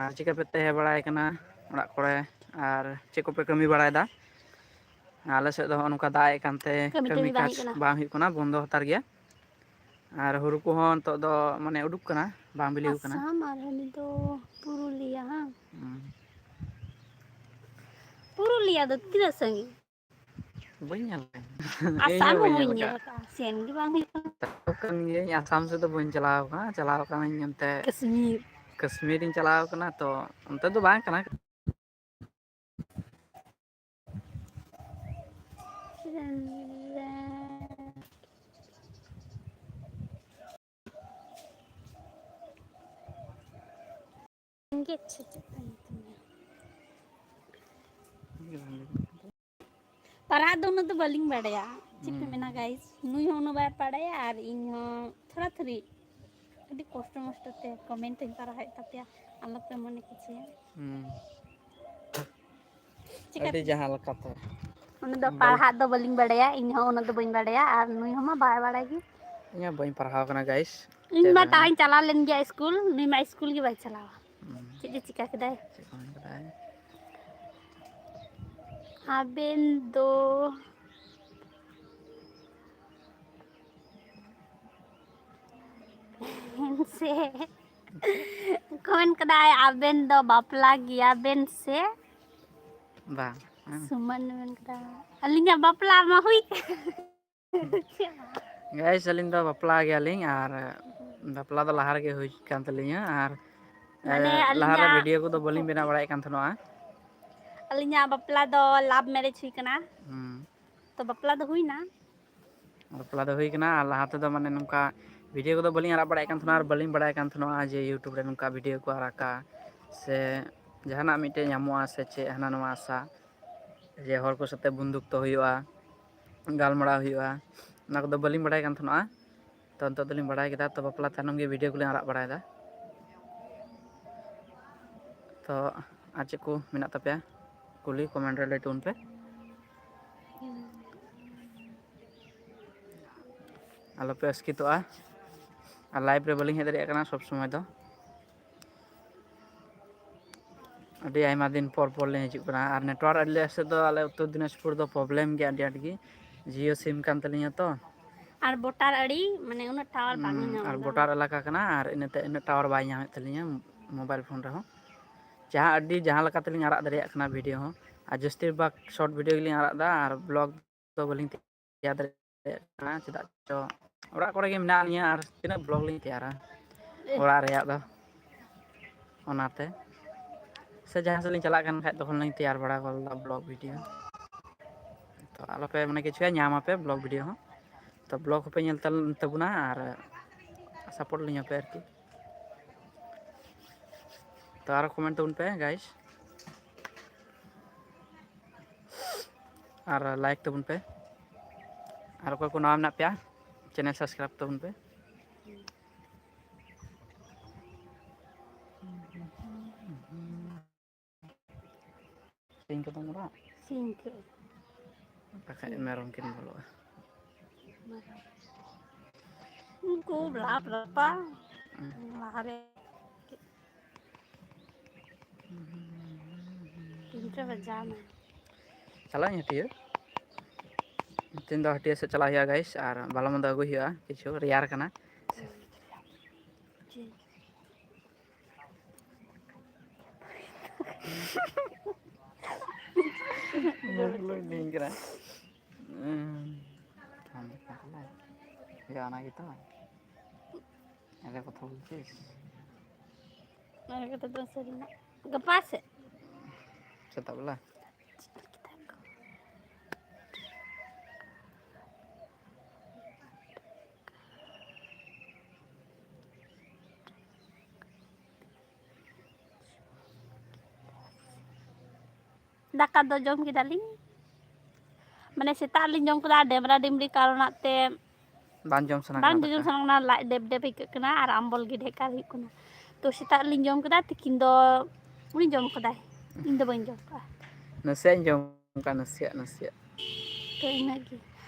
ᱟᱨ ᱪᱤᱠᱟᱹ ᱯᱮ ᱛᱟᱦᱮᱸ ᱵᱟᱲᱟᱭ ᱠᱟᱱᱟ ᱚᱲᱟᱜ ᱠᱚᱨᱮ, ᱟᱨ ᱪᱮᱫ ᱠᱚᱯᱮ ᱠᱟᱹᱢᱤ ᱵᱟᱲᱟᱭᱮᱫᱟ? ᱟᱞᱮ ᱥᱮᱫ ᱫᱚ ᱦᱚᱸᱜᱼᱚ ᱱᱚᱝᱠᱟ ᱫᱟᱜ ᱮᱫ ᱠᱟᱱᱛᱮ ᱠᱟᱹᱢᱤ ᱠᱟᱹᱢᱤ ᱴᱟᱹᱢᱤ ᱵᱟᱝ ᱠᱟᱡᱽ ᱦᱩᱭᱩᱜ ᱠᱟᱱᱟ᱾ ᱵᱟᱝ ᱦᱩᱭᱩᱜ ᱠᱟᱱᱟ, ᱵᱚᱱᱫᱚ ᱦᱟᱛᱟᱲ ᱜᱮᱭᱟ᱾ ᱟᱨ ᱦᱩᱲᱩ ᱠᱚᱦᱚᱸ ᱱᱤᱛᱚᱜ ᱫᱚ ᱢᱟᱱᱮ ᱩᱰᱩᱠ ᱠᱟᱱᱟ, ᱵᱟᱝ ᱵᱤᱞᱤ ᱠᱟᱱᱟ᱾ ᱟᱥᱟᱢ ᱟᱨ ᱦᱟᱹᱱᱤ ᱫᱚ ᱯᱩᱨᱩᱞᱤᱭᱟ, ᱦᱟᱝ? ᱦᱩᱸ᱾ ᱯᱩᱨᱩᱞᱤᱭᱟ ᱫᱚ ᱛᱤᱱᱟᱹᱜ ᱥᱟᱺᱜᱤᱧ? ᱵᱟᱹᱧ ᱧᱮᱞ ᱠᱟᱜᱼᱟ᱾ ᱤᱧ ᱟᱥᱟᱢ ᱦᱚᱸ ᱦᱚᱸ ᱵᱟᱹᱧ ᱵᱟᱹᱧ ᱧᱮᱞ ᱧᱮᱞ ᱠᱟᱜᱼᱟ᱾ ᱠᱟᱜᱼᱟ, ᱥᱮᱱ ᱜᱮ ᱵᱟᱝ ᱦᱩᱭ ᱠᱟᱱᱟ᱾ ᱪᱟᱞᱟᱣ ᱠᱟᱱ ᱜᱤᱭᱟᱹᱧ, ᱟᱥᱟᱢ ᱥᱮᱫ ᱫᱚ ᱵᱟᱹᱧ ᱪᱟᱞᱟᱣ ᱠᱟᱱᱟ, ᱪᱟᱞᱟᱣ ᱠᱟᱹᱱᱟᱹᱧ ᱚᱱᱛᱮ ᱠᱟᱹᱥᱢᱤᱨ᱾ ᱠᱟᱹᱥᱢᱤᱨᱤᱧ ᱪᱟᱞᱟᱣ ᱠᱟᱱᱟ, ᱛᱚ ᱚᱱᱛᱮ ᱫᱚ ᱵᱟᱝ ᱠᱟᱱᱟ᱾ ᱟᱸᱡᱮᱫ ᱥᱟᱹᱛᱟᱹᱜ ᱠᱟᱱ ᱛᱤᱧᱟ᱾ ᱯᱟᱲᱦᱟᱜ ᱫᱚ ᱩᱱᱟᱹᱜ ᱫᱚ ᱵᱟᱹᱞᱤᱧ ᱵᱟᱲᱟᱭᱟ᱾ ᱪᱮᱫ ᱯᱮ ᱦᱩᱸ᱾ ᱢᱮᱱᱟ guys? ᱱᱩᱭ ᱦᱚᱸ ᱩᱱᱟᱹᱜ ᱵᱟᱭ ᱵᱟᱲᱟᱭᱟ ᱟᱨ ᱤᱧ ᱦᱚᱸ ᱛᱷᱚᱲᱟ ᱛᱷᱩᱲᱤ ᱟᱹᱰᱤ ᱠᱚᱥᱴᱚ ᱢᱚᱥᱴᱚ ᱛᱮ comment ᱤᱧ ᱯᱟᱲᱦᱟᱣᱮᱫ ᱛᱟᱯᱮᱭᱟ, ᱟᱞᱚᱯᱮ ᱢᱚᱱᱮ ᱠᱮᱪᱮᱭᱟ᱾ ᱦᱩᱸ᱾ ᱪᱤᱠᱟᱹᱛᱮ? ᱟᱹᱰᱤ ᱡᱟᱦᱟᱸ ᱞᱮᱠᱟᱛᱮ᱾ ᱩᱱᱤ ᱫᱚ ᱵᱟᱹᱧ ᱯᱟᱲᱦᱟᱜ ᱫᱚ ᱵᱟᱹᱞᱤᱧ ᱵᱟᱲᱟᱭᱟ, ᱤᱧ ᱦᱚᱸ ᱩᱱᱟᱹᱜ ᱫᱚ ᱵᱟᱹᱧ ᱵᱟᱲᱟᱭᱟ, ᱟᱨ ᱱᱩᱭ ᱦᱚᱸ ᱢᱟ ᱵᱟᱭ ᱵᱟᱲᱟᱭ ᱜᱮ᱾ ᱤᱧ ᱦᱚᱸ ᱵᱟᱹᱧ ᱯᱟᱲᱦᱟᱣ ᱠᱟᱱᱟ guys᱾ ᱤᱧ ᱪᱮᱫ ᱢᱟ ᱯᱮ ᱢᱮᱱᱟ? ᱛᱟᱣᱤᱧ ᱪᱟᱞᱟᱣ ᱞᱮᱱ ᱜᱮᱭᱟ ᱥᱠᱩᱞ, ᱱᱩᱭ ᱢᱟ ᱥᱠᱩᱞ ᱜᱮ ᱵᱟᱭ ᱪᱟᱞᱟᱣᱟ᱾ ᱦᱩᱸ᱾ ᱪᱮᱫ ᱡᱮ ᱪᱤᱠᱟ ᱠᱮᱫᱟᱭ? ᱪᱮᱫ ᱠᱚ ᱢᱮᱱ ᱠᱮᱫᱟᱭ? ᱟᱵᱮᱱ ᱫᱚ ᱥᱮ ᱠᱚ ᱢᱮᱱ ᱠᱟᱫᱟᱭ, ᱟᱵᱮᱱ ᱫᱚ ᱵᱟᱯᱞᱟ ᱜᱮᱭᱟ ᱵᱮᱱ ᱥᱮ? ᱵᱟᱝ᱾ ᱦᱮᱸ᱾ ᱥᱩᱢᱟᱱ ᱢᱮᱱ ᱠᱮᱫᱟ, ᱟᱹᱞᱤᱧᱟᱜ ᱵᱟᱯᱞᱟ ᱢᱟ ᱦᱩᱭ ᱠᱟᱱ᱾ Guys, ᱟᱹᱞᱤᱧ ᱫᱚ ᱵᱟᱯᱞᱟ ᱜᱮᱭᱟᱞᱤᱧ ᱟᱨ ᱵᱟᱯᱞᱟ ᱫᱚ ᱞᱟᱦᱟ ᱨᱮᱜᱮ ᱦᱩᱭ ᱠᱟᱱ ᱛᱟᱹᱞᱤᱧᱟ ᱟᱨ ᱢᱟᱱᱮ ᱞᱟᱦᱟᱨᱮ ᱟᱹᱞᱤᱧᱟᱜ video ᱠᱚᱫᱚ ᱵᱟᱹᱞᱤᱧ ᱵᱮᱱᱟᱣ ᱵᱟᱲᱟᱭᱮᱫ ᱠᱟᱱ ᱛᱟᱦᱮᱱᱚᱜᱼᱟ᱾ ᱟᱹᱞᱤᱧᱟᱜ ᱵᱟᱯᱞᱟ ᱫᱚ love marriage ᱦᱩᱭ ᱠᱟᱱᱟ᱾ ᱦᱩᱸ᱾ ᱛᱚ ᱵᱟᱯᱞᱟ ᱫᱚ ᱦᱩᱭᱱᱟ᱾ ᱵᱟᱯᱞᱟ ᱫᱚ ᱦᱩᱭ ᱠᱟᱱᱟ, ᱟᱨ ᱞᱟᱦᱟ ᱛᱮᱫᱚ ᱢᱟᱱᱮ ᱱᱚᱝᱠᱟ video ᱠᱚᱫᱚ ᱵᱟᱹᱞᱤᱧ ᱟᱲᱟᱜ ᱵᱟᱲᱟᱭᱮᱫ ᱠᱟᱱ ᱛᱟᱦᱮᱱᱟ, ᱟᱨ ᱵᱟᱹᱞᱤᱧ ᱵᱟᱲᱟᱭ ᱠᱟᱱ ᱛᱟᱦᱮᱱᱟ ᱡᱮ YouTube ᱨᱮ ᱱᱚᱝᱠᱟ video ᱠᱚ ᱟᱲᱟᱜᱟ ᱥᱮ ᱡᱟᱦᱟᱱᱟᱜ ᱢᱤᱫᱴᱮᱡ ᱧᱟᱢᱚᱜᱼᱟ ᱥᱮ ᱪᱮᱫ, ᱦᱟᱱᱟ ᱱᱚᱣᱟ ᱟᱥᱟ ᱡᱮ ᱦᱚᱲ ᱠᱚ ᱥᱟᱛᱮ ᱵᱚᱱᱫᱷᱩᱛᱛᱚ ᱦᱩᱭᱩᱜᱼᱟ, ᱜᱟᱞᱢᱟᱨᱟᱣ ᱦᱩᱭᱩᱜᱼᱟ, ᱚᱱᱟ ᱠᱚᱫᱚ ᱵᱟᱹᱞᱤᱧ ᱵᱟᱲᱟᱭ ᱠᱟᱱ ᱛᱟᱦᱮᱱᱟ᱾ ᱛᱚ ᱱᱤᱛᱚᱜ ᱫᱚᱞᱤᱧ ᱵᱟᱲᱟᱭ ᱠᱮᱫᱟ, ᱛᱚ ᱵᱟᱯᱞᱟ ᱛᱟᱭᱱᱚᱢ ᱜᱮ video ᱠᱚᱞᱤᱧ ᱟᱲᱟᱜ ᱵᱟᱲᱟᱭᱮᱫᱟ᱾ ᱛᱚ ᱟᱨ ᱪᱮᱫ ᱠᱚ ᱢᱮᱱᱟᱜ ᱛᱟᱯᱮᱭᱟ ᱠᱩᱞᱤ, comment ᱨᱮ ᱞᱟᱹᱭ ᱛᱟᱵᱚᱱ ᱯᱮ᱾ ᱟᱞᱚᱯᱮ ᱟᱥᱠᱮᱛᱚᱜᱼᱟ, ᱟᱨ live ᱨᱮ ᱵᱟᱹᱞᱤᱧ ᱦᱮᱡ ᱫᱟᱲᱮᱭᱟᱜ ᱠᱟᱱᱟ ᱥᱚᱵᱽ ᱥᱚᱢᱚᱭ ᱫᱚ᱾ ᱟᱹᱰᱤ ᱟᱭᱢᱟ ᱫᱤᱱ ᱯᱚᱨ ᱯᱚᱨ ᱞᱤᱧ ᱦᱤᱡᱩᱜ ᱠᱟᱱᱟ, ᱟᱨ network ᱟᱞᱮ ᱥᱮᱫ ᱫᱚ, ᱟᱞᱮ ᱩᱛᱛᱚᱨ ᱫᱤᱱᱟᱡᱽᱯᱩᱨ ᱫᱚ problem ᱜᱮᱭᱟ ᱟᱹᱰᱤ ᱟᱸᱴ ᱜᱮ᱾ Jio SIM ᱠᱟᱱ ᱛᱟᱹᱞᱤᱧᱟ ᱛᱚ᱾ ᱟᱨ border ᱟᱹᱰᱤ, ᱢᱟᱱᱮ, ᱩᱱᱟᱹᱜ tower ᱵᱟᱝ ᱦᱩᱸ, ᱧᱟᱢ ᱟᱨ ᱮᱫᱟ᱾ Border ᱮᱞᱟᱠᱟ ᱠᱟᱱᱟ, ᱟᱨ ᱤᱱᱟᱹᱛᱮ ᱩᱱᱟᱹᱜ tower ᱵᱟᱭ ᱧᱟᱢᱮᱫ ᱛᱟᱹᱞᱤᱧᱟ mobile phone ᱨᱮᱦᱚᱸ᱾ ᱡᱟᱦᱟᱸ ᱟᱹᱰᱤ ᱡᱟᱦᱟᱸ ᱞᱮᱠᱟ ᱛᱮᱞᱤᱧ ᱟᱲᱟᱜ ᱫᱟᱲᱮᱭᱟᱜ ᱠᱟᱱᱟ video ᱦᱚᱸ, ᱟᱨ ᱡᱟᱹᱥᱛᱤ ᱵᱷᱟᱜᱽ short video ᱜᱮᱞᱤᱧ ᱟᱲᱟᱜ ᱮᱫᱟ, ᱟᱨ vlog ᱫᱚ ᱵᱟᱹᱞᱤᱧ ᱛᱮᱭᱟᱨ ᱫᱟᱲᱮᱭᱟᱜ ᱠᱟᱱᱟ᱾ ᱪᱮᱫᱟᱜ ᱪᱚ ᱚᱲᱟᱜ ᱠᱚᱨᱮ ᱜᱮ ᱢᱮᱱᱟᱜ ᱞᱤᱧᱟ, ᱟᱨ ᱛᱤᱱᱟᱹᱜ vlog ᱞᱤᱧ ᱛᱮᱭᱟᱨᱟ ᱚᱲᱟᱜ ᱨᱮᱭᱟᱜ ᱫᱚ᱾ ᱚᱱᱟᱛᱮ ᱥᱮ ᱡᱟᱦᱟᱸ ᱥᱮᱫ ᱞᱤᱧ ᱪᱟᱞᱟᱜ ᱠᱟᱱ ᱠᱷᱟᱡ, ᱛᱚᱠᱷᱚᱱ ᱞᱤᱧ ᱛᱮᱭᱟᱨ ᱵᱟᱲᱟ ᱜᱚᱫ ᱫᱟ vlog video᱾ ᱛᱚ ᱟᱞᱚᱯᱮ ᱢᱟᱱᱮ ᱠᱤᱪᱷᱩᱭᱟ, ᱧᱟᱢ ᱟᱯᱮ vlog video ᱦᱚᱸ᱾ ᱛᱚ vlog ᱦᱚᱸᱯᱮ ᱧᱮᱞ ᱛᱟᱞ-, ᱛᱟᱵᱚᱱᱟ ᱟᱨ support ᱞᱤᱧᱟᱯᱮ ᱟᱨᱠᱤ᱾ ᱛᱚ ᱟᱨᱚ comment ᱛᱟᱵᱚᱱ ᱯᱮ guys, ᱟᱨ like ᱛᱟᱵᱚᱱ ᱯᱮ, ᱟᱨ ᱚᱠᱚᱭ ᱠᱚ ᱱᱟᱣᱟ ᱢᱮᱱᱟᱜ ᱯᱮᱭᱟ channel subscribe ᱛᱟᱵᱚᱱ ᱯᱮ᱾ ᱥᱤᱧ ᱠᱚᱫᱚᱢ ᱨᱟᱜ? ᱥᱤᱧ ᱠᱚ᱾ ᱵᱟᱠᱷᱟᱡ ᱢᱮᱨᱚᱢ ᱠᱤᱱ ᱵᱚᱞᱚᱜᱼᱟ᱾ ᱩᱱᱠᱩ ᱞᱟᱯ ᱞᱟᱯᱟ ᱞᱟᱦᱟᱨᱮ᱾ ᱛᱤᱱᱴᱟ ᱵᱟᱡᱟᱣ ᱱᱟ᱾ ᱪᱟᱞᱟᱜ ᱟᱹᱧ ᱦᱟᱹᱴᱭᱟᱹ᱾ ᱛᱮᱦᱮᱧ ᱫᱚ ᱦᱟᱹᱴᱭᱟᱹ ᱥᱮᱫ ᱪᱟᱞᱟᱜ ᱦᱩᱭᱩᱜᱼᱟ guys, ᱟᱨ ᱵᱷᱟᱞᱚ ᱢᱚᱱᱫᱚ ᱟᱹᱜᱩᱭ ᱦᱩᱭᱩᱜᱼᱟ, ᱠᱤᱪᱷᱩ ᱨᱮᱭᱟᱲ ᱠᱟᱱᱟ᱾ ᱴᱷᱤᱠ᱾ ᱵᱩᱞᱩᱝ ᱠᱟᱱᱟ᱾ ᱩᱸ, ᱯᱷᱳᱱ ᱫᱚ ᱯᱷᱳᱱ ᱠᱟᱫᱟᱭ᱾ ᱭᱟ, ᱚᱱᱟ ᱜᱮᱛᱚ᱾ ᱮᱲᱮ ᱠᱟᱛᱷᱟ ᱵᱚᱞᱪᱤᱥ᱾ ᱟᱨ ᱠᱟᱛᱮ ᱫᱚ ᱥᱟᱹᱨᱤᱱᱟᱜ ᱜᱟᱯᱟ ᱥᱮᱫ᱾ ᱥᱮᱛᱟᱜ ᱵᱮᱞᱟ᱾ ᱫᱟᱠᱟ ᱫᱚ ᱡᱚᱢ ᱠᱮᱫᱟᱞᱤᱧ, ᱢᱟᱱᱮ ᱥᱮᱛᱟᱜ ᱨᱮᱞᱤᱧ ᱡᱚᱢ ᱠᱮᱫᱟ, ᱰᱮᱢᱨᱟ ᱰᱮᱢᱨᱤ ᱠᱟᱨᱚᱱᱟᱜ ᱛᱮ ᱵᱟᱝ ᱡᱚᱢ ᱥᱟᱱᱟ ᱵᱟᱝ ᱠᱟᱱᱟ ᱡᱚᱡᱚᱢ ᱫᱟᱠᱟ᱾ ᱥᱟᱱᱟ ᱠᱟᱱᱟ, ᱞᱟᱡ ᱰᱮᱵ ᱰᱮᱵ ᱟᱹᱭᱠᱟᱹᱜ ᱠᱟᱱᱟ ᱟᱨ ᱟᱢᱵᱚᱞ ᱜᱮ ᱰᱷᱮᱠᱟᱨ ᱦᱩᱭᱩᱜ ᱠᱟᱱᱟ᱾ ᱛᱚ ᱥᱮᱛᱟᱜ ᱨᱮᱞᱤᱧ ᱡᱚᱢ ᱠᱮᱫᱟ, ᱛᱤᱠᱤᱱ ᱫᱚ ᱩᱱᱤ ᱡᱚᱢ ᱠᱟᱫᱟᱭ, ᱤᱧ ᱫᱚ ᱵᱟᱹᱧ ᱡᱚᱢ ᱠᱟᱜᱼᱟ᱾ ᱱᱟᱥᱮᱭᱟᱜ ᱤᱧ ᱡᱚᱢ ᱠᱟᱜᱼᱟ, ᱱᱟᱥᱮᱭᱟᱜ, ᱱᱟᱥᱮᱭᱟᱜ᱾ ᱛᱚ ᱤᱱᱟᱹᱜ ᱜᱮ᱾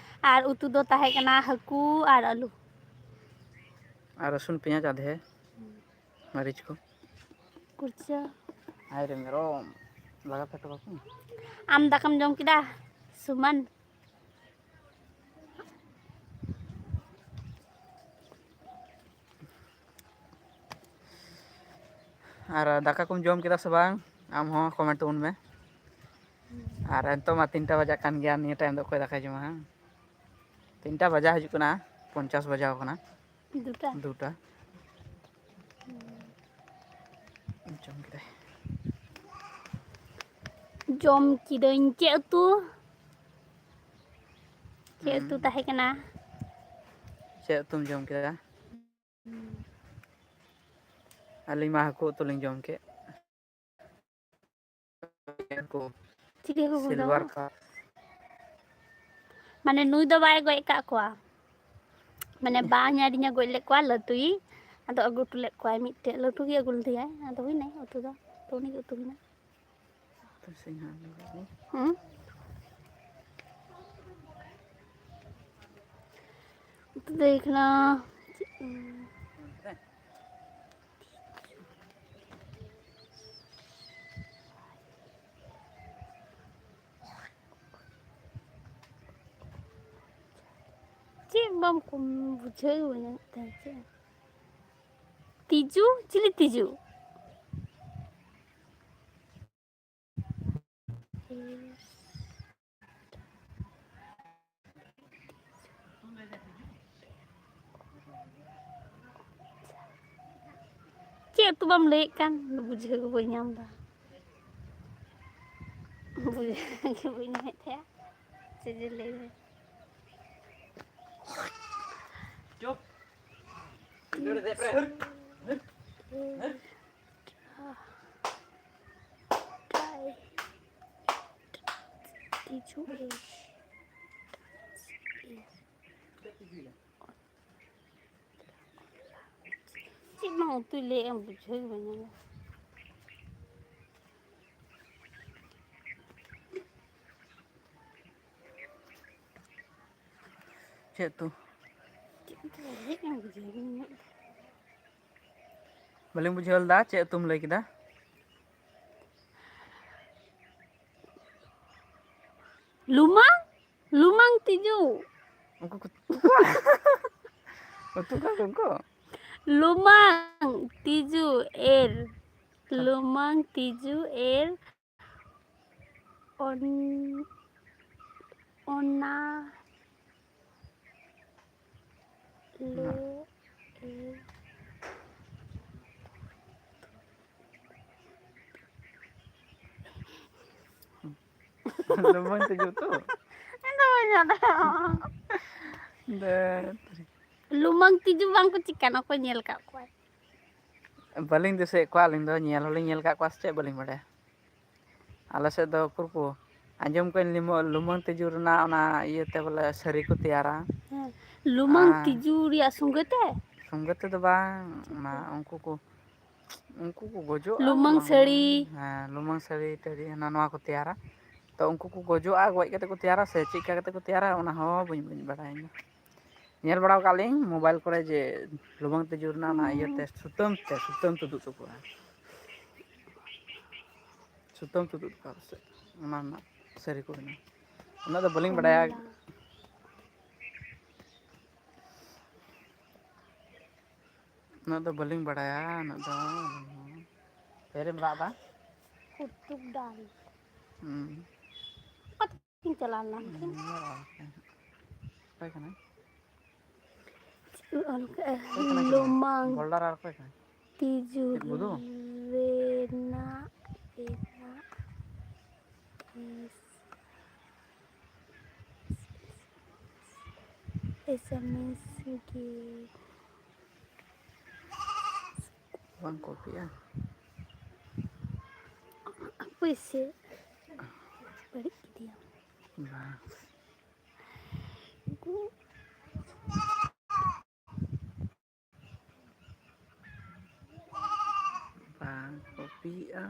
ᱟᱨ ᱩᱛᱩ ᱫᱚ ᱛᱟᱦᱮᱸ ᱠᱟᱱᱟ ᱦᱟᱹᱠᱩ ᱟᱨ ᱟᱹᱞᱩ᱾ ᱟᱨ ᱨᱟᱹᱥᱩᱱ, ᱯᱮᱸᱭᱟᱡᱽ, ᱟᱫᱷᱮ ᱢᱟᱹᱨᱤᱪ ᱠᱚ᱾ ᱠᱩᱲᱪᱟᱹ᱾ ᱦᱟᱭ ᱨᱮ ᱢᱮᱨᱚᱢ, ᱞᱟᱜᱟ ᱯᱷᱮᱰ ᱠᱟᱠᱚ᱾ ᱟᱢ ᱫᱟᱠᱟᱢ ᱡᱚᱢ ᱠᱮᱫᱟ ᱥᱩᱢᱟᱱ? ᱟᱨ ᱫᱟᱠᱟ ᱠᱚᱢ ᱡᱚᱢ ᱠᱮᱫᱟ ᱥᱮ ᱵᱟᱝ? ᱟᱢ ᱦᱚᱸ ᱠᱚᱢᱮᱱᱴ ᱛᱟᱵᱚᱱ ᱢᱮ᱾ ᱟᱨ ᱱᱤᱛᱚᱜ ᱢᱟ ᱛᱤᱱᱴᱟ ᱵᱟᱡᱟᱜ ᱠᱟᱱ ᱜᱮᱭᱟ, ᱱᱤᱭᱟᱹ ᱴᱟᱭᱤᱢ ᱫᱚ ᱚᱠᱚᱭ ᱫᱟᱠᱟᱭ ᱡᱚᱢᱟ, ᱦᱟᱝ? ᱛᱤᱱᱴᱟ ᱵᱟᱡᱟ ᱦᱤᱡᱩᱜ ᱠᱟᱱᱟ, ᱯᱚᱧᱪᱟᱥ ᱵᱟᱡᱟᱣ ᱠᱟᱱᱟ᱾ ᱫᱩᱴᱟ᱾ ᱫᱩᱴᱟ᱾ ᱡᱚᱢ ᱠᱮᱫᱟᱭ᱾ ᱡᱚᱢ ᱠᱤᱫᱟᱹᱧ᱾ ᱪᱮᱫ ᱩᱛᱩ? ᱪᱮᱫ ᱩᱛᱩ ᱦᱩᱸ᱾ ᱛᱟᱦᱮᱸ ᱠᱟᱱᱟ? ᱪᱮᱫ ᱩᱛᱩᱢ ᱡᱚᱢ ᱠᱮᱫᱟ? ᱟᱹᱞᱤᱧ ᱢᱟ ᱦᱟᱹᱠᱩ ᱩᱛᱩ ᱞᱤᱧ ᱡᱚᱢ ᱠᱮᱫ᱾ ᱦᱟᱹᱠᱩ᱾ ᱪᱤᱞᱤ ᱦᱟᱹᱠᱩ ᱠᱚ ᱢᱮᱛᱟ ᱥᱤᱞᱵᱷᱟᱨ ᱠᱚᱣᱟ? ᱠᱟᱯ᱾ ᱢᱟᱱᱮ ᱱᱩᱭ ᱫᱚ ᱵᱟᱭ ᱜᱚᱡ ᱟᱠᱟᱫ ᱠᱚᱣᱟ᱾ ᱢᱟᱱᱮ ᱵᱟᱝ ᱧᱟᱢᱤᱧᱟ ᱜᱚᱡ ᱞᱮᱫ ᱠᱚᱣᱟ ᱞᱟᱹᱴᱩᱭᱤᱡ᱾ ᱟᱫᱚ ᱟᱹᱜᱩ ᱦᱚᱴᱚ ᱞᱮᱫ ᱠᱚᱣᱟᱭ ᱢᱤᱫᱴᱮᱡ᱾ ᱞᱟᱹᱴᱩ ᱜᱮ ᱟᱹᱜᱩ ᱞᱮᱫᱮᱭᱟᱭ᱾ ᱟᱫᱚ ᱦᱩᱭᱱᱟᱭ ᱩᱛᱩ ᱫᱚ᱾ ᱛᱚ ᱩᱱᱤ ᱜᱮ ᱩᱛᱩ ᱦᱩᱭᱱᱟ᱾ ᱛᱚ ᱥᱮᱧ ᱦᱟᱸᱜ ᱞᱟᱹᱭ ᱞᱮᱜᱮ᱾ ᱦᱩᱸ? ᱩᱛᱩ ᱫᱚ ᱦᱩᱭ ᱠᱟᱱᱟ ᱪᱮᱫ ᱠᱚ ᱢᱮᱱᱟ? ᱪᱮᱫ ᱵᱟᱢ ᱠᱚᱢ ᱵᱩᱡᱷᱟᱹᱣ ᱜᱮ ᱵᱟᱹᱧ ᱧᱟᱢᱮᱫ ᱛᱟᱦᱮᱸᱫ ᱪᱮᱫ? ᱛᱤᱡᱩ? ᱪᱤᱞᱤ ᱛᱤᱡᱩ? ᱪᱮᱫ ᱛᱚ ᱵᱟᱢ ᱞᱟᱹᱭᱮᱫ ᱠᱟᱱ, ᱵᱩᱡᱷᱟᱹᱣ ᱜᱮ ᱵᱟᱹᱧ ᱧᱟᱢ ᱮᱫᱟ᱾ ᱵᱩᱡᱷᱟᱹᱣ ᱜᱮ ᱵᱟᱹᱧ ᱧᱟᱢᱮᱫ ᱛᱟᱦᱮᱸᱜᱼᱟ᱾ ᱪᱮᱫ ᱡᱮ ᱞᱟᱹᱭ ᱢᱮ᱾ ᱪᱩᱯ᱾ ᱛᱤᱡᱩ ᱮ᱾ ᱪᱮᱫ ᱵᱟᱝ ᱩᱛᱩᱭ ᱞᱟᱹᱭᱮᱫ ᱮᱢ ᱵᱩᱡᱷᱟᱹᱣ ᱜᱮ ᱵᱟᱹᱧ ᱧᱟᱢ ᱮᱫᱟ᱾ ᱪᱮᱫ ᱩᱛᱩ? ᱪᱮᱫ ᱩᱛᱩ ᱞᱟᱹᱭᱮᱫ ᱮᱢ ᱵᱩᱡᱷᱟᱹᱣ ᱜᱮ ᱵᱟᱹᱧ ᱧᱟᱢ ᱮᱫᱟ᱾ ᱵᱟᱹᱞᱤᱧ ᱵᱩᱡᱷᱟᱹᱣ ᱞᱮᱫᱟ, ᱪᱮᱫ ᱩᱛᱩᱢ ᱞᱟᱹᱭ ᱠᱮᱫᱟ? ᱞᱩᱢᱟᱝ? ᱞᱩᱢᱟᱝ ᱛᱤᱡᱩ᱾ ᱩᱱᱠᱩ ᱠᱚ ᱩᱛᱩ ᱠᱚᱣᱟ ᱠᱚ ᱩᱱᱠᱩ? ᱞᱩᱢᱟᱝ ᱛᱤᱡᱩ ᱮᱨ᱾ ᱞᱩᱢᱟᱝ ᱛᱤᱡᱩ ᱮᱨ᱾ ᱚᱱ-, ᱚᱱᱟ ᱞᱮ ᱮ᱾ ᱞᱩᱢᱟᱹᱝ ᱛᱤᱡᱩ ᱛᱚ? ᱤᱧ ᱫᱚ ᱵᱟᱹᱧ ᱵᱟᱰᱟᱭᱟ᱾ ᱫᱮ᱾ ᱞᱩᱢᱟᱹᱝ ᱛᱤᱡᱩ ᱵᱟᱝ ᱠᱚ ᱪᱤᱠᱟᱹᱱᱟ, ᱚᱠᱚᱭ ᱧᱮᱞ ᱟᱠᱟᱫ ᱠᱚᱣᱟᱭ? ᱵᱟᱹᱞᱤᱧ ᱫᱤᱥᱟᱹᱭᱮᱫ ᱠᱚᱣᱟ ᱟᱹᱞᱤᱧ ᱫᱚ, ᱧᱮᱞ ᱦᱚᱸᱞᱤᱧ ᱧᱮᱞ ᱟᱠᱟᱫ ᱠᱚᱣᱟ ᱥᱮ ᱪᱮᱫ ᱵᱟᱹᱞᱤᱧ ᱵᱟᱰᱟᱭᱟ᱾ ᱟᱞᱮ ᱥᱮᱫ ᱫᱚ ᱩᱠᱩᱨ ᱠᱚ ᱟᱸᱡᱚᱢ ᱠᱟᱜ ᱞᱤᱢᱚ-, ᱞᱩᱢᱟᱹᱝ ᱛᱤᱡᱩ ᱨᱮᱱᱟᱜ ᱚᱱᱟ ᱤᱭᱟᱹᱛᱮ ᱵᱚᱞᱮ ᱥᱟᱹᱨᱤ ᱠᱚ ᱛᱮᱭᱟᱨᱟ᱾ ᱦᱮᱸ, ᱞᱩᱢᱟᱹᱝ ᱟᱨ ᱛᱤᱡᱩ ᱨᱮᱭᱟᱜ ᱥᱚᱸᱜᱮ ᱛᱮ? ᱥᱚᱸᱜᱮ ᱛᱮᱫᱚ ᱵᱟᱝ, ᱚᱱᱟ ᱩᱱᱠᱩ ᱠᱚ, ᱩᱱᱠᱩ ᱠᱚ ᱜᱚᱡᱚᱜᱼᱟ᱾ ᱞᱩᱢᱟᱹᱝ ᱥᱟᱹᱲᱤ᱾ ᱦᱮᱸ, ᱞᱩᱢᱟᱹᱝ ᱥᱟᱹᱲᱤ ᱴᱟᱹᱲᱤ ᱦᱟᱱᱟ ᱱᱚᱣᱟ ᱠᱚ ᱛᱮᱭᱟᱨᱟ᱾ ᱛᱚ ᱩᱱᱠᱩ ᱠᱚ ᱜᱚᱡᱚᱜᱼᱟ, ᱜᱚᱡ ᱠᱟᱛᱮ ᱠᱚ ᱛᱮᱭᱟᱨᱟ ᱥᱮ ᱪᱮᱫ ᱞᱮᱠᱟ ᱠᱟᱛᱮ ᱠᱚ ᱛᱮᱭᱟᱨᱟ, ᱚᱱᱟ ᱦᱚᱸ ᱵᱟᱹᱧ, ᱵᱟᱹᱧ ᱵᱟᱲᱟᱭᱟ ᱤᱧ ᱫᱚ᱾ ᱧᱮᱞ ᱵᱟᱲᱟ ᱟᱠᱟᱫ ᱞᱤᱧ ᱢᱳᱵᱟᱭᱤᱞ ᱠᱚᱨᱮ ᱡᱮ ᱞᱩᱢᱟᱹᱝ ᱛᱤᱡᱩ ᱨᱮᱱᱟᱜ ᱚᱱᱟ ᱤᱭᱟᱹᱛᱮ ᱥᱩᱛᱟᱹᱢ ᱛᱮ, ᱥᱩᱛᱟᱹᱢ ᱛᱮ ᱛᱩᱫᱩᱜ ᱛᱟᱠᱚᱣᱟ᱾ ᱥᱩᱛᱟᱹᱢ ᱛᱩᱫᱩᱜ ᱛᱟᱠᱚᱣᱟ ᱯᱟᱥᱮᱡ, ᱚᱱᱟ ᱨᱮᱱᱟᱜ ᱥᱟᱹᱨᱤ ᱠᱚ ᱵᱮᱱᱟᱣᱟ᱾ ᱩᱱᱟᱹᱜ ᱫᱚ ᱵᱟᱹᱞᱤᱧ ᱵᱟᱰᱟᱭᱟ᱾ ᱚᱱᱟ᱾ ᱩᱱᱟᱹᱜ ᱫᱚ ᱵᱟᱹᱞᱤᱧ ᱵᱟᱰᱟᱭᱟ, ᱩᱱᱟᱹᱜ ᱫᱚ᱾ ᱯᱷᱮᱨᱮᱢ ᱨᱟᱜ ᱮᱫᱟ? ᱠᱩᱛᱩᱠ ᱰᱟᱞ᱾ ᱦᱩᱸ᱾ ᱚᱠᱟ ᱛᱮᱠᱤᱱ ᱪᱟᱞᱟᱣ ᱞᱮᱱᱟ ᱩᱱᱠᱤᱱ? ᱦᱩᱸ, ᱚᱠᱚᱭ ᱠᱟᱱᱟᱭ? ᱚᱱᱠᱟ ᱚᱠᱚᱭ ᱠᱟᱱᱟ ᱠᱤᱱ? ᱞᱩᱢᱟᱝ᱾ ᱵᱚᱞᱰᱟᱨ ᱟᱨ ᱚᱠᱚᱭ ᱠᱟᱱᱟᱭ? ᱛᱤᱡᱩ ᱪᱮᱫ ᱵᱚᱫᱚ? ᱨᱮᱱᱟᱜ, ᱨᱮᱱᱟᱜ ᱮᱥ-, ᱮᱥᱟᱢᱤᱥ ᱜᱮ᱾ ᱵᱟᱝ ᱠᱚᱯᱤᱜᱼᱟ᱾ ᱦᱟᱯᱳᱭ ᱥᱮ, ᱵᱟᱹᱲᱤᱡ ᱠᱮᱫᱮᱭᱟᱢ᱾ ᱵᱟᱝ᱾ ᱵᱟᱝ ᱠᱚᱯᱤᱜᱼᱟ᱾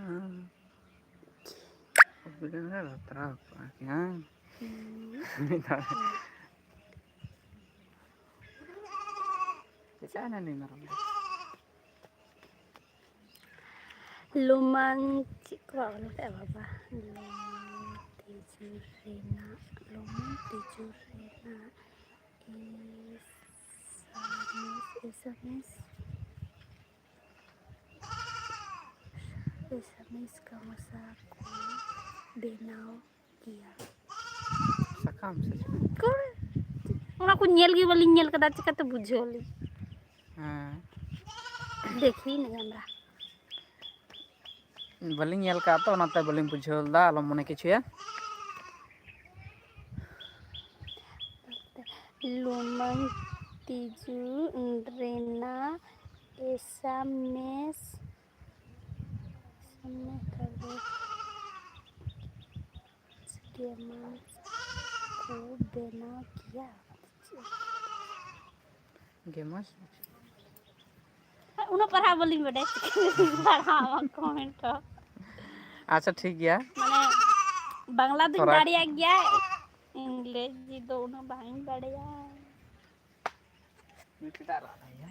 ᱠᱚᱯᱤ ᱞᱮᱱᱠᱷᱟᱱ ᱵᱟᱛᱨᱟᱣ ᱠᱚᱜᱼᱟ ᱠᱤ, ᱦᱮᱸ? ᱦᱩᱸ᱾ ᱢᱤᱫ ᱫᱷᱟᱣ᱾ ᱪᱮᱠᱟᱭᱮᱱᱟ ᱱᱩᱭ ᱢᱮᱨᱚᱢ ᱫᱚ? ᱞᱩᱢᱟᱹᱝ ᱪᱮᱫ ᱠᱚ ᱚᱞ ᱠᱟᱜᱼᱟ ᱵᱟᱵᱟ? ᱞᱩᱢᱟᱹᱝ ᱛᱤᱡᱩ ᱨᱮᱱᱟᱜ, ᱞᱩᱢᱟᱹᱝ ᱛᱤᱡᱩ ᱨᱮᱱᱟᱜ ᱮᱥᱟᱢᱤᱥ, ᱮᱥᱟᱢᱤᱥ, ᱮᱥᱟᱢᱤᱥ ᱜᱟᱢᱚᱥᱟ ᱠᱚ ᱵᱮᱱᱟᱣ ᱜᱮᱭᱟ᱾ ᱥᱟᱠᱟᱢ ᱥᱮ ᱪᱮᱫ? ᱚᱠᱚᱭ? ᱚᱱᱟ ᱠᱚ ᱧᱮᱞ ᱜᱮ ᱵᱟᱹᱞᱤᱧ ᱧᱮᱞ ᱠᱟᱫᱟ, ᱪᱤᱠᱟᱹᱛᱮ ᱵᱩᱡᱷᱟᱹᱣ ᱟᱹᱞᱤᱧ? ᱦᱮᱸ᱾ ᱫᱮᱠᱷᱤ ᱱᱤᱭᱟᱹ ᱫᱟ᱾ ᱵᱟᱹᱞᱤᱧ ᱧᱮᱞ ᱠᱟᱜ ᱛᱚ, ᱚᱱᱟᱛᱮ ᱵᱟᱹᱞᱤᱧ ᱵᱩᱡᱷᱟᱹᱣ ᱞᱮᱫᱟ, ᱟᱞᱚᱢ ᱢᱚᱱᱮ ᱠᱤᱪᱷᱩᱭᱟ᱾ ᱞᱩᱢᱟᱹᱝ ᱛᱤᱡᱩ ᱨᱮᱱᱟᱜ ᱮᱥᱟᱢᱮᱥ, ᱮᱥᱟᱢᱮᱥ ᱜᱮᱢᱟᱥ ᱠᱚ ᱵᱮᱱᱟᱣ ᱜᱮᱭᱟ᱾ ᱜᱮᱢᱟᱥ? ᱩᱱᱟᱹᱜ ᱯᱟᱲᱦᱟᱣ ᱵᱟᱹᱞᱤᱧ ᱵᱟᱰᱟᱭᱟ, ᱪᱤᱠᱟᱹ ᱯᱟᱲᱦᱟᱣ ᱠᱚᱢᱮᱱᱴ ᱦᱚᱸ᱾ ᱟᱪᱪᱷᱟ, ᱴᱷᱤᱠ ᱜᱮᱭᱟ᱾ ᱢᱟᱱᱮ, ᱵᱟᱝᱞᱟ ᱫᱩᱧ ᱛᱷᱚᱲᱟ ᱫᱟᱲᱮᱭᱟᱜ ᱜᱮᱭᱟ, ᱤᱝᱨᱮᱡᱤ ᱫᱚ ᱩᱱᱟᱹᱜ ᱵᱟᱝ ᱤᱧ ᱵᱟᱲᱟᱭᱟ᱾ ᱱᱩᱭ ᱪᱮᱫᱟᱜ ᱨᱟᱜ ᱫᱟᱭ ᱭᱟ?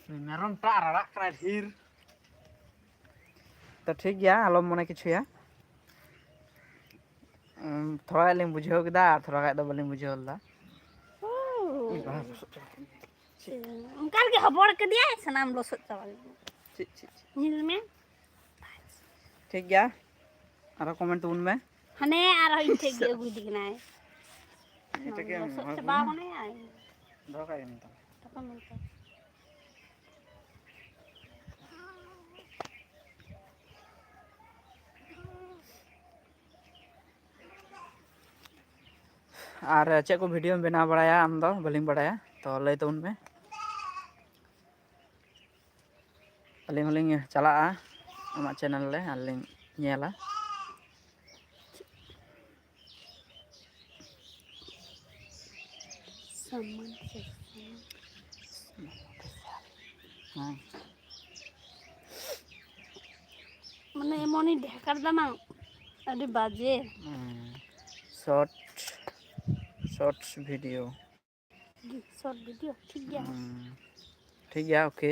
ᱱᱩᱭ ᱢᱮᱨᱚᱢ ᱴᱟᱜ ᱨᱟᱲᱟᱜ ᱠᱟᱱᱟᱭ ᱰᱷᱮᱨ᱾ ᱛᱚ ᱴᱷᱤᱠ ᱜᱮᱭᱟ, ᱟᱞᱚᱢ ᱢᱚᱱᱮ ᱠᱤᱪᱷᱩᱭᱟ᱾ ᱩᱸ, ᱛᱷᱚᱲᱟ ᱜᱟᱱ ᱞᱤᱧ ᱵᱩᱡᱷᱟᱹᱣ ᱠᱮᱫᱟ ᱟᱨ ᱛᱷᱚᱲᱟ ᱜᱟᱱ ᱫᱚ ᱵᱟᱹᱞᱤᱧ ᱵᱩᱡᱷᱟᱹᱣ ᱞᱮᱫᱟ᱾ ᱚᱱᱠᱟ ᱨᱮᱜᱮ ᱦᱚᱵᱚᱲ ᱠᱮᱫᱮᱭᱟᱭ, ᱥᱟᱱᱟᱢ ᱞᱚᱥᱚᱫ ᱪᱟᱵᱟ ᱠᱮᱫᱟ᱾ ᱪᱮᱫ, ᱪᱮᱫ, ᱪᱮᱫ? ᱧᱮᱞ ᱢᱮ᱾ ᱴᱷᱤᱠ ᱜᱮᱭᱟ, ᱟᱨᱚ ᱠᱚᱢᱮᱱᱴ ᱛᱟᱵᱚᱱ ᱢᱮ᱾ ᱦᱟᱱᱮ ᱟᱨᱦᱚᱸ ᱤᱧ ᱴᱷᱮᱡ ᱜᱮ ᱟᱹᱜᱩᱭᱮᱫᱮ ᱠᱟᱱᱟᱭ᱾ ᱮᱴᱟᱜ ᱜᱮ ᱞᱚᱥᱚᱫ ᱦᱚᱲ ᱪᱟᱵᱟ ᱠᱚ ᱟᱠᱟᱱᱟᱭ᱾ ᱟᱭ᱾ ᱫᱚᱦᱚ ᱠᱟᱜ ᱜᱮ ᱢᱮᱛᱟᱢ᱾ ᱫᱚᱦᱚ ᱢᱮ᱾ ᱟᱨ ᱪᱮᱫ ᱠᱚ ᱵᱷᱤᱰᱤᱭᱳᱢ ᱵᱮᱱᱟᱣ ᱵᱟᱲᱟᱭᱟ ᱟᱢ ᱫᱚ? ᱵᱟᱹᱞᱤᱧ ᱵᱟᱲᱟᱭᱟ, ᱛᱚ ᱞᱟᱹᱭ ᱛᱟᱵᱚᱱ ᱢᱮ᱾ ᱟᱹᱞᱤᱧ ᱦᱚᱸᱞᱤᱧ ᱪᱟᱞᱟᱜᱼᱟ ᱟᱢᱟᱜ ᱪᱮᱱᱮᱞ ᱨᱮ ᱟᱨ ᱞᱤᱧ ᱧᱮᱞᱟ᱾ ᱥᱟᱢᱟᱱ ᱥᱮ ᱦᱮᱸ᱾ ᱢᱟᱱᱮ ᱮᱢᱚᱱᱤ ᱰᱷᱮᱠᱟᱨ ᱫᱟ ᱱᱟᱝ, ᱟᱹᱰᱤ ᱵᱟᱡᱮ᱾ ᱦᱩᱸ᱾ Short, shorts video. Short video, ᱴᱷᱤᱠ ᱜᱮᱭᱟ᱾ ᱦᱩᱸ᱾ ᱴᱷᱤᱠ ᱜᱮᱭᱟ, ᱳᱠᱮ᱾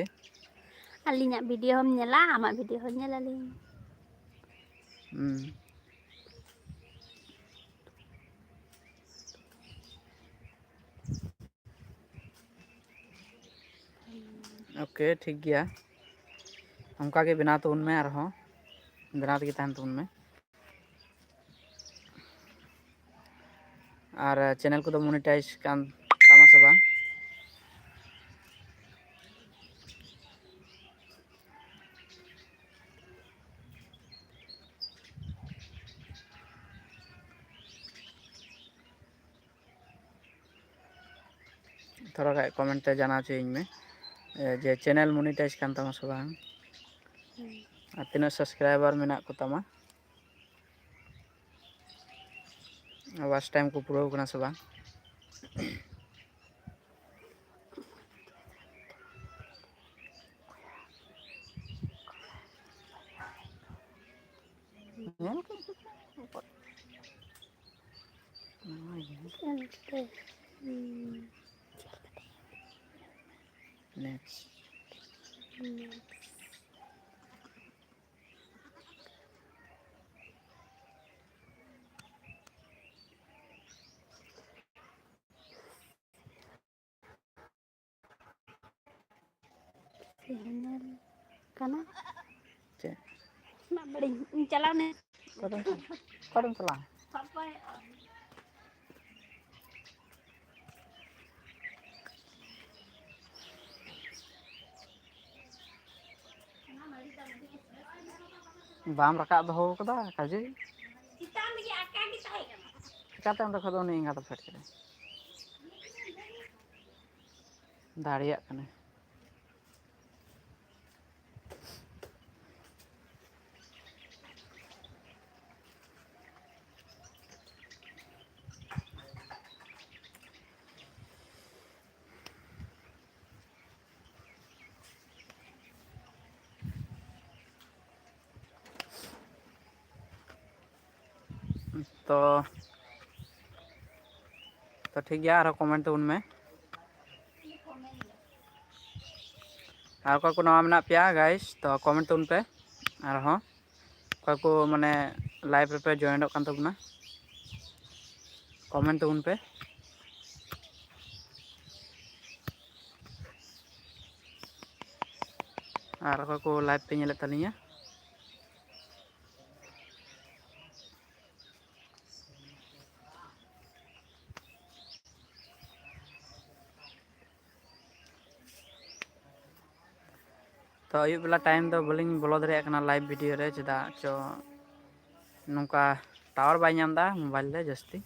ᱟᱹᱞᱤᱧᱟᱜ ᱵᱷᱤᱰᱤᱭᱳ ᱦᱚᱸᱢ ᱧᱮᱞᱟ, ᱟᱢᱟᱜ ᱵᱷᱤᱰᱤᱭᱳ ᱦᱚᱸ ᱧᱮᱞᱟᱞᱤᱧ᱾ ᱦᱩᱸ᱾ ᱳᱠᱮ, ᱴᱷᱤᱠ ᱜᱮᱭᱟ᱾ ᱚᱱᱠᱟ ᱜᱮ ᱵᱮᱱᱟᱣ ᱛᱟᱵᱚᱱ ᱢᱮ ᱟᱨᱦᱚᱸ᱾ ᱵᱮᱱᱟᱣ ᱛᱮᱜᱮ ᱛᱟᱦᱮᱱ ᱛᱟᱵᱚᱱ ᱢᱮ᱾ ᱟᱨ ᱪᱮᱱᱮᱞ ᱠᱚᱫᱚ ᱢᱚᱱᱤᱴᱟᱭᱤᱡᱽ ᱠᱟᱱ ᱛᱟᱢᱟ ᱥᱮ ᱵᱟᱝ? ᱛᱷᱚᱲᱟ ᱜᱟᱱ ᱠᱚᱢᱮᱱᱴ ᱛᱮ ᱡᱟᱱᱟᱣ ᱦᱚᱪᱚᱭᱟᱹᱧ ᱢᱮ, ᱮ, ᱡᱮ ᱪᱮᱱᱮᱞ ᱢᱚᱱᱤᱴᱟᱭᱤᱡᱽ ᱠᱟᱱ ᱛᱟᱢᱟ ᱥᱮ ᱵᱟᱝ? ᱦᱩᱸ᱾ ᱟᱨ ᱛᱤᱱᱟᱹᱜ ᱥᱟᱵᱥᱠᱨᱟᱭᱵᱟᱨ ᱢᱮᱱᱟᱜ ᱠᱚ ᱛᱟᱢᱟ? ᱣᱟᱪ ᱴᱟᱭᱤᱢ ᱠᱚ ᱯᱩᱨᱟᱹᱣ ᱠᱟᱱᱟ ᱥᱮ ᱵᱟᱝ? ᱧᱮᱞ ᱠᱮᱫ ᱜᱮ᱾ ᱚᱱᱛᱮ, ᱦᱩᱸ᱾ ᱱᱮᱠᱥᱴ᱾ ᱱᱮᱠᱥᱴ᱾ ᱪᱮᱱᱮᱞ ᱠᱟᱱᱟ᱾ ᱪᱮᱫ? ᱢᱟ ᱵᱟᱹᱲᱤᱡ, ᱤᱧ ᱪᱟᱞᱟᱣ ᱱᱮ᱾ ᱚᱠᱟᱨᱮᱢ, ᱚᱠᱟᱨᱮᱢ ᱪᱟᱞᱟᱜᱼᱟ? ᱵᱟᱢ ᱨᱟᱠᱟᱵ ᱫᱚᱦᱚ ᱠᱟᱫᱟ ᱠᱟᱡᱮ? ᱪᱮᱛᱟᱱ ᱨᱮᱜᱮ ᱟᱠᱟ ᱜᱮ ᱛᱟᱦᱮᱸ ᱠᱟᱱᱟ᱾ ᱪᱤᱠᱟᱹᱛᱮ ᱚᱸᱰᱮ ᱠᱷᱚᱱ ᱫᱚ ᱩᱱᱤ ᱮᱸᱜᱟ ᱫᱚ ᱯᱷᱮᱰ ᱠᱮᱫᱟᱭ? ᱫᱟᱲᱮᱭᱟᱜ ᱠᱟᱱᱟᱭ᱾ ᱛᱚ, ᱛᱚ ᱴᱷᱤᱠ ᱜᱮᱭᱟ, ᱟᱨᱦᱚᱸ comment ᱛᱟᱵᱚᱱ ᱢᱮ᱾ ᱟᱨ ᱚᱠᱚᱭ ᱠᱚ ᱱᱟᱣᱟ ᱢᱮᱱᱟᱜ ᱯᱮᱭᱟ guys, ᱛᱚ comment ᱛᱟᱵᱚᱱ ᱯᱮ᱾ ᱟᱨᱦᱚᱸ ᱚᱠᱚᱭ ᱠᱚ ᱢᱟᱱᱮ live ᱨᱮᱯᱮ joinᱚᱜ ᱠᱟᱱ ᱛᱟᱵᱚᱱᱟ, comment ᱛᱟᱵᱚᱱ ᱯᱮ᱾ ᱟᱨ ᱚᱠᱚᱭ ᱠᱚ live ᱯᱮ ᱧᱮᱞᱮᱫ ᱛᱟᱹᱞᱤᱧᱟ, ᱛᱚ, ᱟᱹᱭᱩᱵ ᱵᱮᱞᱟ time ᱫᱚ ᱵᱟᱹᱞᱤᱧ ᱵᱚᱞᱚ ᱫᱟᱲᱮᱭᱟᱜ ᱠᱟᱱᱟ live video ᱨᱮ, ᱪᱮᱫᱟᱜ ᱪᱚ ᱱᱚᱝᱠᱟ tower ᱵᱟᱭ ᱧᱟᱢ ᱮᱫᱟ mobile ᱨᱮ ᱡᱟᱹᱥᱛᱤ,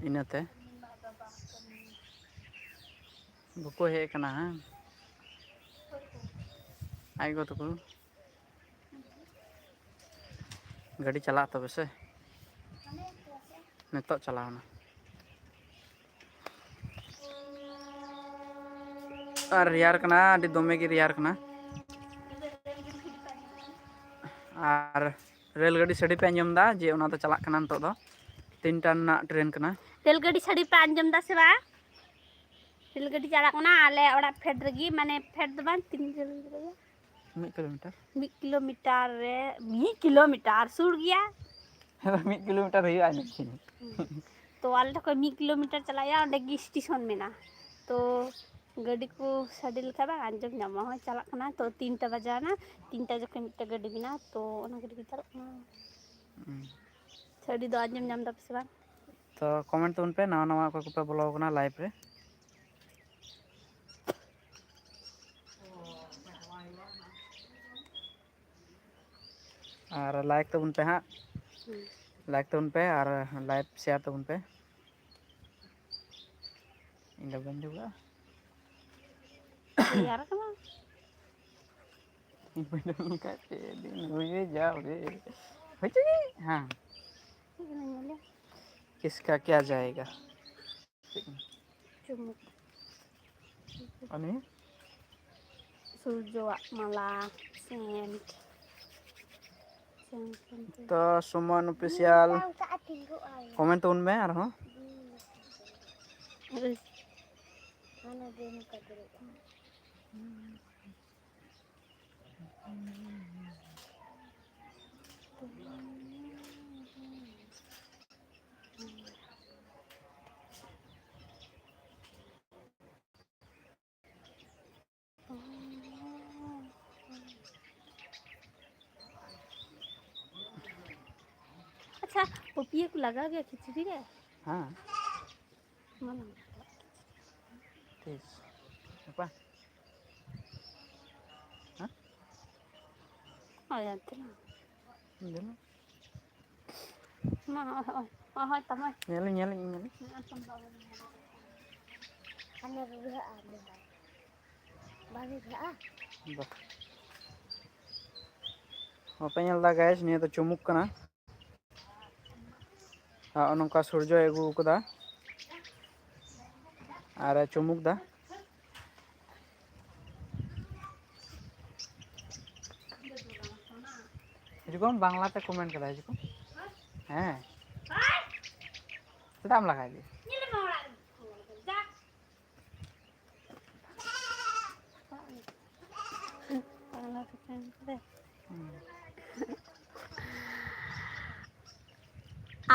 ᱤᱱᱟᱹᱛᱮ᱾ ᱵᱟᱠᱚ ᱦᱮᱡ ᱟᱠᱟᱱᱟ, ᱦᱮᱸ? ᱟᱡ ᱜᱚ ᱛᱟᱠᱚ᱾ ᱜᱟᱹᱰᱤ ᱪᱟᱞᱟᱜ ᱛᱚᱵᱮ ᱥᱮ? ᱱᱤᱛᱚᱜ ᱪᱟᱞᱟᱣᱱᱟ᱾ ᱟᱨ ᱨᱮᱭᱟᱲ ᱠᱟᱱᱟ, ᱟᱹᱰᱤ ᱫᱚᱢᱮ ᱜᱮ ᱨᱮᱭᱟᱲ ᱠᱟᱱᱟ᱾ ᱟᱨ ᱨᱮᱹᱞ ᱜᱟᱹᱰᱤ ᱥᱟᱰᱮ ᱯᱮ ᱟᱸᱡᱚᱢ ᱮᱫᱟ ᱡᱮ ᱚᱱᱟ ᱫᱚ ᱪᱟᱞᱟᱜ ᱠᱟᱱᱟ ᱱᱤᱛᱚᱜ ᱫᱚ᱾ ᱛᱤᱱᱴᱟ ᱨᱮᱱᱟᱜ train ᱠᱟᱱᱟ᱾ ᱨᱮᱹᱞ ᱜᱟᱹᱰᱤ ᱥᱟᱰᱮ ᱯᱮ ᱟᱸᱡᱚᱢ ᱮᱫᱟ ᱥᱮ ᱵᱟᱝ? ᱨᱮᱹᱞ ᱜᱟᱹᱰᱤ ᱪᱟᱞᱟᱜ ᱠᱟᱱᱟ ᱟᱞᱮ ᱚᱲᱟᱜ ᱯᱷᱮᱰ ᱨᱮᱜᱮ, ᱢᱟᱱᱮ ᱯᱷᱮᱰ ᱫᱚ ᱵᱟᱝ, ᱛᱤᱱ ᱠᱤᱞᱳᱢᱤᱴᱟᱨ ᱦᱩᱭᱩᱜᱼᱟ? ᱢᱤᱫ ᱠᱤᱞᱳᱢᱤᱴᱟᱨ᱾ ᱢᱤᱫ ᱠᱤᱞᱳᱢᱤᱴᱟᱨ ᱨᱮ, ᱢᱤᱫ ᱠᱤᱞᱳᱢᱤᱴᱟᱨ ᱥᱩᱨ ᱜᱮᱭᱟ᱾ ᱢᱤᱫ ᱠᱤᱞᱳᱢᱤᱴᱟᱨ ᱦᱩᱭᱩᱜᱼᱟ ᱤᱱᱟᱹ ᱠᱷᱟᱱ᱾ ᱛᱚ ᱟᱞᱮ ᱴᱷᱮᱱ ᱠᱷᱚᱱ ᱢᱤᱫ ᱠᱤᱞᱳᱢᱤᱴᱟᱨ ᱪᱟᱞᱟᱜ ᱦᱩᱭᱩᱜᱼᱟ, ᱚᱸᱰᱮ ᱜᱮ ᱥᱴᱮᱥᱚᱱ ᱢᱮᱱᱟᱜᱼᱟ᱾ ᱛᱚ ᱜᱟᱹᱰᱤ ᱠᱚ ᱥᱟᱰᱮ ᱞᱮᱠᱷᱟᱱ ᱵᱟᱝ ᱟᱸᱡᱚᱢ ᱧᱟᱢᱚᱜᱼᱟ, ᱦᱚᱸ ᱪᱟᱞᱟᱜ ᱠᱟᱱᱟ᱾ ᱛᱚ ᱛᱤᱱᱴᱟ ᱵᱟᱡᱟᱣ ᱮᱱᱟ, ᱛᱤᱱᱴᱟ ᱡᱚᱠᱷᱚᱱ ᱢᱤᱫᱴᱮᱱ ᱜᱟᱹᱰᱤ ᱢᱮᱱᱟᱜᱼᱟ, ᱛᱚ ᱚᱱᱟ ᱜᱟᱹᱰᱤ ᱜᱮ ᱪᱟᱞᱟᱜ ᱠᱟᱱᱟ᱾ ᱦᱩᱸ᱾ ᱥᱟᱰᱮ ᱫᱚ ᱟᱸᱡᱚᱢ ᱧᱟᱢ ᱫᱟᱯᱮ ᱥᱮ ᱵᱟᱝ? ᱛᱚ comment ᱛᱟᱵᱚᱱ ᱯᱮ, ᱱᱟᱣᱟ ᱱᱟᱣᱟ ᱚᱠᱚᱭ ᱠᱚᱯᱮ ᱵᱚᱞᱚ ᱟᱠᱟᱱᱟ live ᱨᱮ᱾ ᱟᱨ like ᱛᱟᱵᱚᱱ ᱯᱮ ᱦᱟᱸᱜ᱾ ᱞᱟᱭᱤᱠ ᱛᱟᱵᱚᱱ ᱯᱮ ᱟᱨ ᱞᱟᱭᱤᱠ ᱥᱮᱭᱟᱨ ᱛᱟᱵᱚᱱ ᱯᱮ᱾ ᱤᱧ ᱫᱚ ᱵᱟᱹᱧ ᱫᱩᱲᱩᱵᱼᱟ᱾ ᱨᱮᱭᱟᱲ ᱠᱟᱱᱟ᱾ ᱤᱧ ᱵᱟᱹᱧ ᱫᱩᱲᱩᱵ ᱞᱮᱱᱠᱷᱟᱱ ᱪᱮᱫ ᱫᱤᱱ ᱦᱩᱭ ᱡᱟᱣ ᱨᱮ᱾ ᱦᱚᱭ ᱪᱮᱫ? ᱦᱮᱸ᱾ ᱪᱮᱫ ᱠᱟᱱᱟ ᱧᱮᱞ ᱞᱮ? ᱠᱤᱥᱠᱟ ᱠᱭᱟ ᱡᱟᱭᱮᱜᱟ? ᱪᱩᱢᱩᱠ᱾ ᱟᱨ ᱱᱤᱭᱟᱹ? ᱥᱩᱨᱡᱚᱣᱟᱜ ᱢᱟᱞᱟ, ᱥᱮᱱᱴ᱾ ᱛᱚ, ᱥᱩᱢᱚᱱ ᱚᱯᱷᱤᱥᱤᱭᱟᱞ ᱠᱚᱢᱮᱱᱴ ᱛᱟᱵᱚᱱ ᱢᱮ ᱟᱨᱦᱚᱸ᱾ ᱦᱳᱭ᱾ ᱟᱪᱪᱷᱟ, ᱯᱟᱹᱯᱤᱭᱟᱹ ᱠᱚ ᱞᱟᱜᱟᱣ ᱜᱮᱭᱟ ᱠᱷᱤᱪᱩᱲᱤ ᱨᱮ? ᱦᱮᱸ᱾ ᱢᱟ ᱞᱟᱜᱟᱣ᱾ ᱛᱤᱥ? ᱜᱟᱯᱟ? ᱦᱮᱸ? ᱦᱳᱭ, ᱟᱱᱛᱮ ᱱᱟ᱾ ᱞᱟᱹᱭ ᱢᱮ᱾ ᱢᱟ, ᱦᱚᱸᱜᱼᱚᱭ, ᱦᱚᱸᱜᱼᱚᱭ, ᱦᱚᱸᱜᱼᱚᱭ ᱛᱟᱢᱟᱭ᱾ ᱧᱮᱞᱤᱧ, ᱧᱮᱞᱤᱧ, ᱧᱮᱞᱤᱧ᱾ ᱦᱟᱱᱮ ᱨᱩᱨᱟᱹᱜᱼᱟ, ᱵᱟᱝ ᱨᱩᱨᱟᱹᱜᱼᱟ᱾ ᱵᱟ᱾ ᱵᱟᱯᱮ ᱧᱮᱞ ᱮᱫᱟ, guys, ᱱᱤᱭᱟᱹ ᱫᱚ ᱪᱩᱢᱩᱠ ᱠᱟᱱᱟ᱾ ᱟᱨ ᱱᱚᱝᱠᱟ ᱥᱩᱨᱡᱚᱭ ᱟᱹᱜᱩ ᱟᱠᱟᱫᱟ ᱟᱨ ᱮ ᱪᱩᱢᱩᱠ ᱫᱟ᱾ ᱦᱤᱡᱩᱜ ᱠᱚᱢ, ᱵᱟᱝᱞᱟ ᱛᱮ ᱠᱚᱢᱮᱱᱴ ᱠᱟᱫᱟ, ᱦᱤᱡᱩᱜ ᱠᱚᱢ᱾ ᱦᱮᱸ, ᱪᱮᱫᱟᱜ ᱮᱢ ᱞᱟᱜᱟᱭ ᱫᱟ?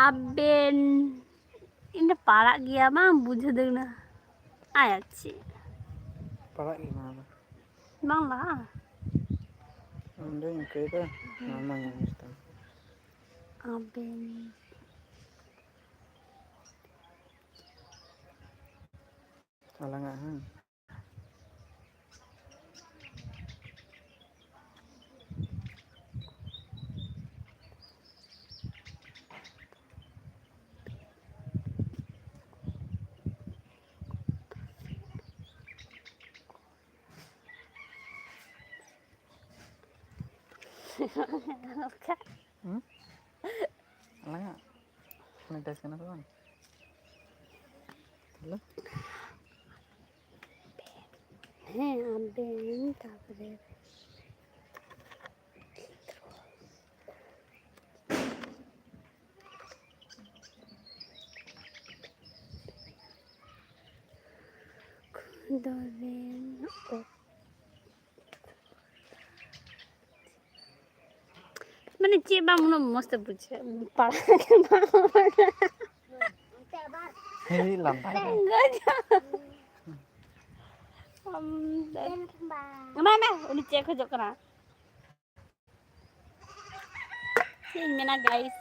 ᱟᱵᱮᱱ, ᱤᱧ ᱫᱚ ᱯᱟᱲᱟᱜ ᱜᱮᱭᱟ ᱵᱟᱝ ᱵᱩᱡᱷᱟᱹᱣ ᱫᱟᱲᱮ ᱟᱭᱟ ᱪᱮᱫ? ᱯᱟᱲᱟᱜ ᱜᱮ ᱱᱚᱣᱟ ᱫᱚ᱾ ᱵᱟᱝ ᱞᱟᱜᱟᱜᱼᱟ? ᱤᱧ ᱫᱚᱧ ᱤᱱᱠᱟᱹᱭᱮᱫᱟ, ᱱᱚᱣᱟ ᱢᱟ ᱧᱮᱞ ᱢᱮ ᱛᱟᱢ᱾ ᱟᱵᱮᱱ᱾ ᱟᱞᱟᱝᱟᱜ, ᱦᱮᱸ᱾ ᱦᱩᱸ? ᱟᱞᱟᱝᱟᱜ ᱢᱚᱱᱤᱴᱟᱭᱤᱡᱽ ᱠᱟᱱᱟ ᱥᱮ ᱵᱟᱝ? ᱛᱟᱦᱞᱮ? ᱦᱮᱸ, ᱟᱵᱮᱱ, ᱛᱟᱯᱚᱨᱮ ᱠᱷᱚᱸᱫᱽᱨᱚᱱ ᱚᱠᱛᱚ᱾ ᱢᱟᱱᱮ ᱪᱮᱫ ᱵᱟᱝ ᱩᱱᱟᱹᱜ ᱢᱚᱡᱽ ᱛᱮ ᱵᱩᱡᱷᱟᱹᱜ, ᱯᱟᱲᱦᱟᱣ ᱜᱮ ᱵᱟᱝ᱾ ᱦᱮᱸ, ᱞᱟᱸᱫᱟ᱾ ᱜᱚᱡᱚᱜ᱾ ᱟᱢ ᱫᱚ ᱮᱢᱟᱭ ᱢᱮ, ᱩᱱᱤ ᱪᱮᱫ ᱮ ᱠᱷᱚᱡᱚᱜ ᱠᱟᱱᱟ᱾ ᱪᱮᱫ ᱤᱧ ᱢᱮᱱᱟ guys,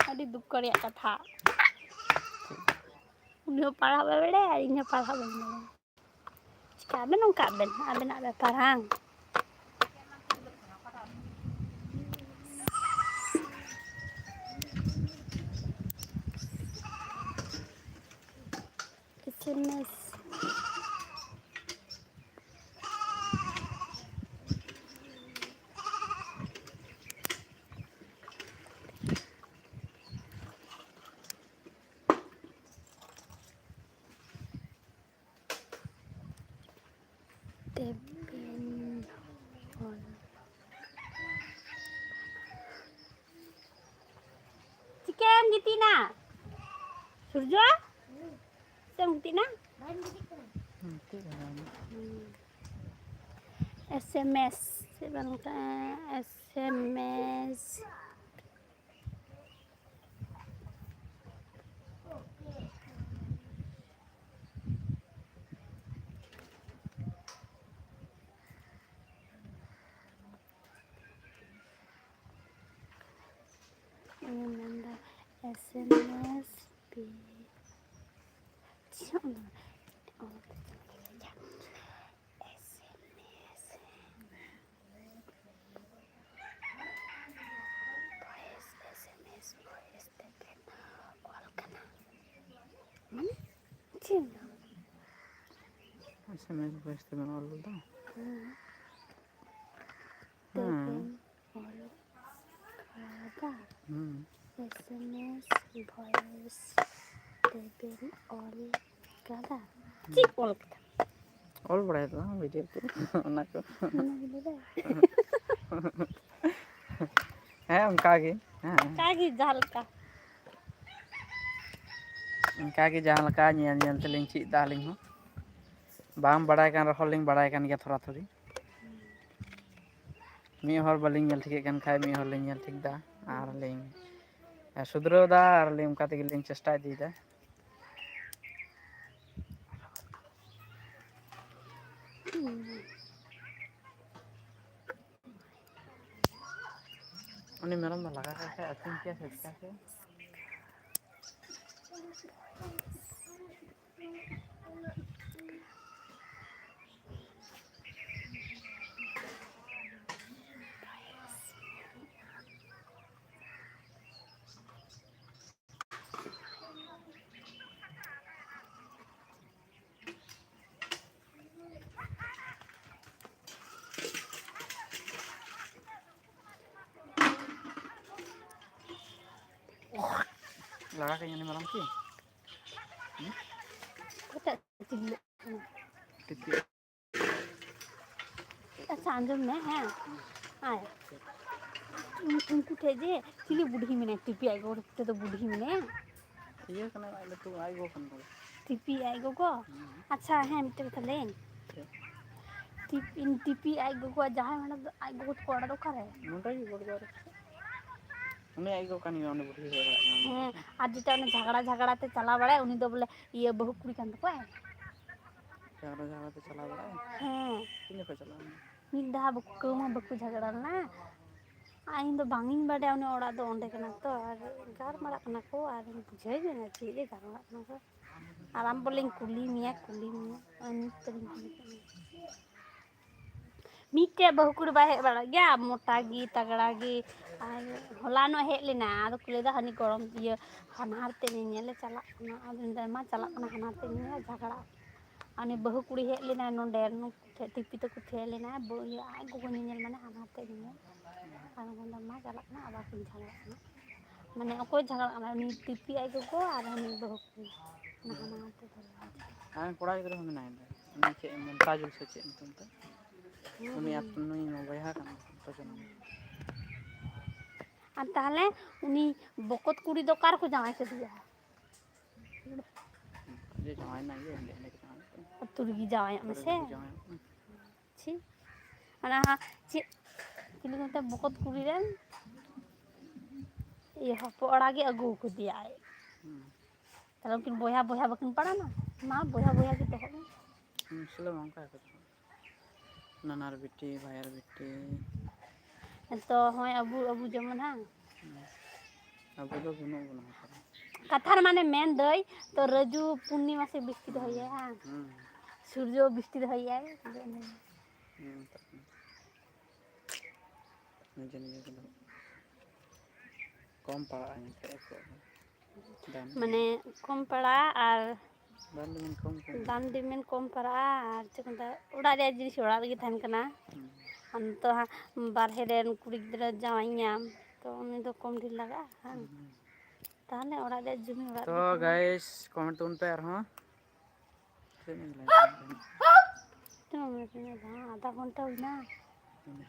ᱟᱹᱰᱤ ᱫᱩᱠ ᱨᱮᱭᱟᱜ ᱠᱟᱛᱷᱟ᱾ ᱩᱱᱤ ᱦᱚᱸ ᱯᱟᱲᱦᱟᱜ ᱵᱟᱭ ᱵᱟᱲᱟᱭᱟ ᱟᱨ ᱤᱧ ᱦᱚᱸ ᱯᱟᱲᱦᱟᱜ ᱵᱟᱹᱧ ᱵᱟᱲᱟᱭᱟ᱾ ᱪᱤᱠᱟᱹ ᱟᱵᱮᱱ ᱱᱚᱝᱠᱟ ᱟᱵᱮᱱ, ᱟᱵᱮᱱᱟᱜ ᱵᱮᱯᱟᱨ ᱦᱟᱝ? S M S. ᱛᱮᱵᱮᱱ ᱚᱞ᱾ ᱪᱤᱠᱟᱹᱭᱟᱢ ᱜᱤᱛᱤᱡ ᱱᱟ? ᱥᱩᱨᱡᱚ? ᱪᱮᱫ ᱮᱢ ᱜᱤᱛᱤᱡ ᱱᱟ? ᱪᱮᱫ ᱦᱚᱸ ᱵᱟᱝ᱾ ᱮᱥ ᱮᱢ ᱮᱥ, ᱪᱮᱫ ᱵᱟᱝ ᱢᱮᱛᱟᱜᱼᱟ? S M S. ᱤᱧ ᱢᱮᱱᱫᱟ ᱮᱥ ᱮᱢ ᱮᱥ ᱯᱤ᱾ ᱪᱮᱫ ᱚᱱᱟ? S M S. Voice, S M S voice ᱛᱮ ᱚᱞ ᱠᱟᱱᱟ᱾ ᱢᱟᱱᱮ ᱪᱮᱫ ᱮᱢ ᱞᱟᱹᱭᱟ? ᱮᱥ ᱮᱢ ᱮᱥ ᱵᱷᱚᱭᱮᱥ ᱛᱮᱵᱮᱱ ᱚᱞ ᱞᱮᱫᱟ? ᱦᱮᱸ᱾ ᱦᱮᱸ᱾ ᱛᱮᱵᱮᱱ ᱠᱟᱫᱟ? ᱦᱩᱸ᱾ ᱮᱥ ᱮᱢ ᱮᱥ, ᱵᱷᱚᱭᱮᱥ ᱛᱮᱵᱮᱱ ᱚᱞ ᱠᱟᱫᱟ? ᱪᱮᱫ ᱚᱞ ᱠᱟᱫᱟ? ᱚᱞ ᱵᱟᱲᱟᱭ ᱫᱚ ᱵᱷᱤᱰᱤᱭᱳ ᱠᱚ, ᱚᱱᱟ ᱠᱚ᱾ ᱚᱱᱟ ᱜᱮ ᱞᱟᱹᱭ ᱫᱟᱭ᱾ ᱦᱮᱸ, ᱚᱱᱠᱟ ᱜᱮ᱾ ᱦᱮᱸ᱾ ᱚᱱᱠᱟ ᱜᱮ ᱡᱟᱦᱟᱸ ᱞᱮᱠᱟ᱾ ᱚᱱᱠᱟ ᱜᱮ ᱡᱟᱦᱟᱸ ᱞᱮᱠᱟ ᱧᱮᱞ ᱧᱮᱞ ᱛᱮᱞᱤᱧ ᱪᱮᱫ ᱮᱫᱟ ᱟᱹᱞᱤᱧ ᱦᱚᱸ᱾ ᱵᱟᱝ ᱵᱟᱲᱟᱭ ᱠᱟᱱ ᱨᱮᱦᱚᱸ ᱞᱤᱧ ᱵᱟᱲᱟᱭ ᱠᱟᱱ ᱜᱮᱭᱟ ᱛᱷᱚᱲᱟ ᱛᱷᱚᱲᱤ᱾ ᱢᱤᱫ ᱦᱚᱲ ᱵᱟᱹᱞᱤᱧ ᱧᱮᱞ ᱴᱷᱤᱠᱮᱫ ᱠᱟᱱ ᱠᱷᱟᱡ ᱢᱤᱫ ᱦᱚᱲ ᱞᱤᱧ ᱧᱮᱞ ᱴᱷᱤᱠ ᱮᱫᱟ ᱟᱨ ᱞᱤᱧ ᱥᱩᱫᱷᱨᱟᱹᱣ ᱮᱫᱟ ᱟᱨ ᱞᱤᱧ ᱚᱱᱠᱟ ᱛᱮᱜᱮ ᱞᱤᱧ ᱪᱮᱥᱴᱟ ᱤᱫᱤᱭᱮᱫᱟ᱾ ᱩᱱᱤ ᱢᱮᱨᱚᱢ ᱫᱚ ᱞᱟᱜᱟ ᱠᱟᱭ ᱠᱷᱟᱡ ᱟᱹᱛᱤᱧ ᱠᱮᱭᱟ ᱥᱮ ᱪᱤᱠᱟ ᱠᱮᱭᱟ? ᱞᱟᱜᱟ ᱠᱟᱹᱧ ᱩᱱᱤ ᱢᱮᱨᱚᱢ ᱠᱤ? ᱦᱩᱸ? ᱚᱠᱟᱴᱟᱜ ᱪᱤᱞᱤ? ᱴᱤᱯᱤ᱾ ᱟᱪᱪᱷᱟ, ᱟᱸᱡᱚᱢ ᱢᱮ, ᱦᱮᱸ᱾ ᱟᱨ ᱩᱱ-, ᱩᱱᱠᱩ ᱴᱷᱮᱡ ᱡᱮ ᱪᱤᱞᱤ ᱵᱩᱰᱷᱤ ᱢᱮᱱᱟᱭᱟ, ᱴᱤᱯᱤ ᱟᱡ ᱜᱚᱜᱚ ᱛᱮᱫᱚ ᱵᱩᱰᱷᱤ ᱢᱮᱱᱟᱭᱟ? ᱤᱭᱟᱹ ᱠᱟᱱᱟᱭ, ᱟᱡ ᱞᱟᱹᱴᱩ, ᱟᱡ ᱜᱚᱜᱚ ᱠᱟᱱ ᱛᱟᱞᱮ᱾ ᱴᱤᱯᱤ ᱟᱡ ᱜᱚᱜᱚ? ᱦᱩᱸ᱾ ᱟᱪᱪᱷᱟ, ᱦᱮᱸ, ᱢᱤᱫᱴᱮᱡ ᱠᱟᱛᱷᱟ ᱞᱟᱹᱭᱟᱹᱧ᱾ ᱪᱮᱫ? ᱴᱤᱯ-, ᱤᱧ ᱴᱤᱯᱤ ᱟᱡ ᱜᱚᱜᱚᱣᱟᱜ ᱡᱟᱶᱟᱭ ᱚᱲᱟᱜ ᱫᱚ, ᱟᱡ ᱜᱚᱜᱚ ᱛᱟᱠᱚ ᱚᱲᱟᱜ ᱫᱚ ᱚᱠᱟᱨᱮ? ᱱᱚᱸᱰᱮ ᱜᱮ ᱜᱚᱲ ᱫᱩᱣᱟᱨ ᱨᱮ᱾ ᱩᱱᱤ ᱟᱡ ᱜᱚᱜᱚ ᱠᱟᱱ ᱜᱮᱭᱟ, ᱩᱱᱤ ᱵᱩᱰᱷᱤ ᱦᱚᱲ ᱚᱲᱟᱜ ᱠᱟᱱᱟ᱾ ᱦᱮᱸ, ᱟᱨ ᱡᱮᱴᱟ ᱚᱱᱮ ᱡᱷᱟᱜᱽᱲᱟ ᱡᱷᱟᱜᱽᱲᱟ ᱛᱮ ᱪᱟᱞᱟᱣ ᱵᱟᱲᱟᱭ, ᱩᱱᱤ ᱫᱚ ᱵᱚᱞᱮ ᱤᱭᱟᱹ ᱵᱟᱹᱦᱩ ᱠᱩᱲᱤ ᱠᱟᱱ ᱛᱟᱠᱚᱣᱟᱭ᱾ ᱡᱷᱟᱜᱽᱲᱟ ᱡᱷᱟᱜᱽᱲᱟ ᱛᱮ ᱪᱟᱞᱟᱣ ᱵᱟᱲᱟᱭ? ᱦᱮᱸ᱾ ᱛᱤᱱ ᱡᱚᱠᱷᱚᱱ ᱪᱟᱞᱟᱣ ᱞᱮᱱᱟ? ᱢᱤᱫ ᱫᱷᱟᱣ ᱵᱟᱠᱚ, ᱠᱟᱹᱣ ᱢᱟ ᱵᱟᱠᱚ ᱡᱷᱟᱜᱽᱲᱟ ᱞᱮᱱᱟ᱾ ᱟᱨ ᱤᱧ ᱫᱚ ᱵᱟᱝ ᱤᱧ ᱵᱟᱰᱟᱭᱟ ᱩᱱᱤ ᱚᱲᱟᱜ ᱫᱚ ᱚᱸᱰᱮ ᱠᱟᱱᱟ ᱛᱚ, ᱟᱨ ᱜᱟᱞᱢᱟᱨᱟᱜ ᱠᱟᱱᱟ ᱠᱚ, ᱟᱨ ᱵᱩᱡᱷᱟᱹᱣ ᱜᱮ ᱵᱟᱝ ᱪᱮᱫ ᱜᱮ ᱜᱟᱞᱢᱟᱨᱟᱜ ᱠᱟᱱᱟ ᱠᱚ᱾ ᱟᱨ ᱟᱢ ᱵᱚᱞᱮᱧ ᱠᱩᱞᱤ ᱢᱮᱭᱟ, ᱠᱩᱞᱤ ᱢᱮᱭᱟ, ᱟᱨ ᱱᱤᱛ ᱛᱮᱢ ᱠᱩᱞᱤ ᱠᱮᱫ ᱢᱮᱭᱟ᱾ ᱢᱤᱫᱴᱮᱡ ᱵᱟᱹᱦᱩ ᱠᱩᱲᱤ ᱵᱟᱭ ᱦᱮᱡ ᱵᱟᱲᱟᱜ ᱜᱮᱭᱟ, ᱢᱚᱴᱟ ᱜᱮ, ᱛᱟᱜᱲᱟ ᱜᱮ᱾ ᱟᱨ ᱦᱚᱞᱟᱱᱚᱜ ᱦᱮᱡ ᱞᱮᱱᱟ, ᱟᱫᱚ ᱠᱚ ᱞᱟᱹᱭᱫᱟ, ᱦᱟᱹᱱᱤ ᱜᱚᱲᱚᱢ ᱤᱭᱟᱹ ᱦᱟᱱᱦᱟᱨ ᱛᱮ ᱧᱮᱧᱮᱞᱮ ᱪᱟᱞᱟᱜ ᱠᱟᱱᱟ᱾ ᱟᱫᱚ ᱢᱮᱱᱫᱟ, ᱢᱟ ᱪᱟᱞᱟᱜ ᱠᱟᱱᱟ ᱦᱟᱱᱦᱟᱨ ᱛᱮ ᱧᱮᱧᱮᱞ, ᱡᱷᱟᱜᱽᱲᱟ᱾ ᱟᱨ ᱩᱱᱤ ᱵᱟᱹᱦᱩ ᱠᱩᱲᱤ ᱦᱮᱡ ᱞᱮᱱᱟᱭ ᱱᱚᱰᱮ, ᱱᱩᱠᱩ ᱴᱷᱮᱡ, ᱴᱤᱯᱤ ᱛᱟᱠᱚ ᱴᱷᱮᱡ ᱦᱮᱡ ᱞᱮᱱᱟᱭ, ᱵᱟᱹ-, ᱤᱭᱟᱹ, ᱟᱡ ᱜᱚᱜᱚ ᱧᱮᱧᱮᱞ, ᱢᱟᱱᱮ ᱦᱟᱱᱦᱟᱨ ᱛᱮ ᱧᱮᱧᱮᱞ᱾ ᱟᱫᱚ ᱢᱮᱱᱫᱟ, "ᱢᱟ ᱪᱟᱞᱟᱜ ᱠᱟᱱᱟ, ᱟᱵᱟᱨ ᱠᱤᱱ ᱡᱷᱟᱜᱽᱲᱟᱜ ᱠᱟᱱᱟ᱾" ᱢᱟᱱᱮ ᱚᱠᱚᱭ ᱡᱷᱟᱜᱽᱲᱟᱜ ᱠᱟᱱᱟ? ᱩᱱᱤ ᱴᱤᱯᱤ ᱟᱡ ᱜᱚᱜᱚ ᱟᱨ ᱩᱱᱤ ᱵᱟᱹᱦᱩ ᱠᱩᱲᱤ᱾ ᱚᱱᱟ ᱦᱟᱱᱟ ᱦᱟᱱᱛᱮ ᱫᱷᱚᱨᱮ᱾ ᱟᱨ ᱠᱚᱲᱟ ᱜᱤᱫᱽᱨᱟᱹ ᱦᱚᱸ ᱢᱮᱱᱟᱭ ᱫᱚ, ᱩᱱᱤ ᱪᱮᱫ ᱢᱚᱱᱛᱟᱡᱩᱞ ᱥᱮ ᱪᱮᱫ ᱧᱩᱛᱩᱢ ᱛᱟᱭ? ᱦᱩᱸ, ᱩᱱᱤ ᱟᱨ ᱦᱩᱸ᱾ ᱱᱩᱭ ᱢᱟ ᱵᱚᱭᱦᱟ ᱠᱟᱱᱟ ᱠᱚ, ᱡᱚᱱᱚᱢ᱾ ᱟᱨ ᱛᱟᱦᱞᱮ ᱩᱱᱤ ᱵᱚᱠᱚᱛ ᱠᱩᱲᱤ ᱫᱚ ᱚᱠᱟ ᱨᱮᱠᱚ ᱡᱟᱶᱟᱭ ᱠᱮᱫᱮᱭᱟ? ᱡᱮ ᱡᱟᱶᱟᱭ ᱮᱱᱟ, ᱤᱭᱟᱹ ᱚᱸᱰᱮ, ᱚᱸᱰᱮ ᱜᱮ ᱡᱟᱶᱟᱭ ᱠᱟᱱᱟ᱾ ᱟᱹᱛᱩ ᱨᱮᱜᱮ ᱡᱟᱶᱟᱭᱚᱜ ᱚᱸᱰᱮ ᱢᱮᱥᱮ᱾ ᱜᱮ ᱡᱟᱶᱟᱭᱚᱜ ᱠᱟᱱᱟ᱾ ᱪᱷᱤ, ᱚᱱᱟ ᱦᱚᱸ ᱪᱮᱫ ᱪᱤᱞᱤ ᱠᱚ ᱢᱮᱛᱟᱭᱟ, ᱵᱚᱠᱚᱛ ᱠᱩᱲᱤ ᱨᱮᱱ ᱤᱭᱟᱹ ᱦᱚᱯᱚᱱ ᱮᱨᱟ ᱜᱮ ᱟᱹᱜᱩ ᱠᱟᱫᱮᱭᱟᱭ᱾ ᱦᱩᱸ᱾ ᱛᱟᱦᱞᱮ ᱩᱱᱠᱤᱱ ᱵᱚᱭᱦᱟ ᱵᱚᱭᱦᱟ ᱵᱟᱹᱠᱤᱱ ᱯᱟᱲᱟᱣᱱᱟ? ᱢᱟ ᱵᱚᱭᱦᱟ ᱵᱚᱭᱦᱟ ᱜᱮ ᱛᱟᱦᱮᱸ ᱞᱮᱱ᱾ ᱦᱩᱸ, ᱥᱟᱞᱟ ᱚᱱᱠᱟ ᱜᱮ᱾ ᱱᱟᱱᱟᱨ ᱵᱤᱴᱤ, ᱵᱷᱟᱭᱟᱨ ᱵᱤᱴᱤ᱾ ᱛᱚ ᱦᱚᱸᱜᱼᱚᱭ ᱟᱵᱚ, ᱟᱵᱚ ᱡᱮᱢᱚᱱ ᱦᱟᱸ᱾ ᱦᱩᱸ᱾ ᱟᱵᱚ ᱫᱚ ᱵᱟᱹᱱᱩᱜ ᱵᱚᱱᱟ ᱚᱱᱠᱟ ᱫᱚ᱾ ᱠᱟᱛᱷᱟ ᱨᱮ ᱢᱟᱱᱮ ᱢᱮᱱ ᱫᱟᱹᱭ, ᱛᱚ ᱨᱟᱹᱡᱩ ᱯᱩᱨᱱᱤᱢᱟ ᱥᱮ ᱵᱤᱥᱴᱤ ᱫᱚᱦᱚᱭᱟᱭ, ᱦᱩᱸ, ᱦᱟᱸ? ᱦᱩᱸ᱾ ᱥᱩᱨᱡᱚ ᱵᱤᱥᱴᱤ ᱫᱚᱦᱚᱭᱟᱭ᱾ ᱦᱩᱸ, ᱛᱟᱠᱚ᱾ ᱱᱤᱡᱮ ᱱᱤᱡᱮ ᱠᱚᱫᱚ ᱠᱚᱢ ᱯᱟᱲᱟᱜᱼᱟ ᱮᱱᱠᱷᱟᱡ ᱟᱠᱚᱣᱟᱜ ᱫᱚ᱾ ᱫᱟᱢ ᱢᱟᱱᱮ ᱠᱚᱢ ᱯᱟᱲᱟᱜᱼᱟ ᱟᱨ ᱫᱟᱢ ᱫᱚ ᱢᱮᱱ ᱠᱚᱢ ᱠᱚᱢ᱾ ᱫᱟᱢ ᱫᱤᱱ ᱢᱮᱱ ᱠᱚᱢ ᱯᱟᱲᱟᱜᱼᱟ ᱟᱨ ᱪᱮᱫ ᱠᱚ ᱢᱮᱛᱟᱜᱼᱟ, ᱚᱲᱟᱜ ᱨᱮᱭᱟᱜ ᱡᱤᱱᱤᱥ ᱚᱲᱟᱜ ᱨᱮᱜᱮ ᱛᱟᱦᱮᱱ ᱠᱟᱱᱟ᱾ ᱦᱩᱸ᱾ ᱟᱨ ᱱᱤᱛᱚᱜ ᱦᱟᱸᱜ ᱵᱟᱨᱦᱮ ᱨᱮᱱ ᱠᱩᱲᱤ ᱜᱤᱫᱽᱨᱟᱹ ᱡᱟᱶᱟᱭ ᱧᱟᱢ, ᱛᱚ ᱩᱱᱤ ᱫᱚ ᱠᱚᱢ ᱰᱷᱮᱨ ᱞᱟᱜᱟᱜᱼᱟ, ᱦᱟᱝ? ᱦᱩᱸ᱾ ᱛᱟᱦᱞᱮ ᱚᱲᱟᱜ ᱨᱮᱭᱟᱜ ᱡᱚᱢᱤ ᱚᱲᱟᱜ ᱛᱚ ᱨᱮᱜᱮ ᱛᱟᱦᱮᱱᱟ᱾ Guys, comment ᱛᱟᱵᱚᱱ ᱯᱮ ᱟᱨᱦᱚᱸ᱾ ᱛᱤᱱᱟᱹᱜ ᱢᱤᱱᱤᱴ ᱦᱩᱭᱱᱟ? ᱛᱤᱱᱟᱹᱜ ᱢᱤᱱᱤᱴ ᱦᱩᱭᱱᱟ? ᱟᱫᱷᱟ ᱜᱷᱚᱱᱴᱟ ᱦᱩᱭᱱᱟ᱾ ᱦᱩᱭᱱᱟ᱾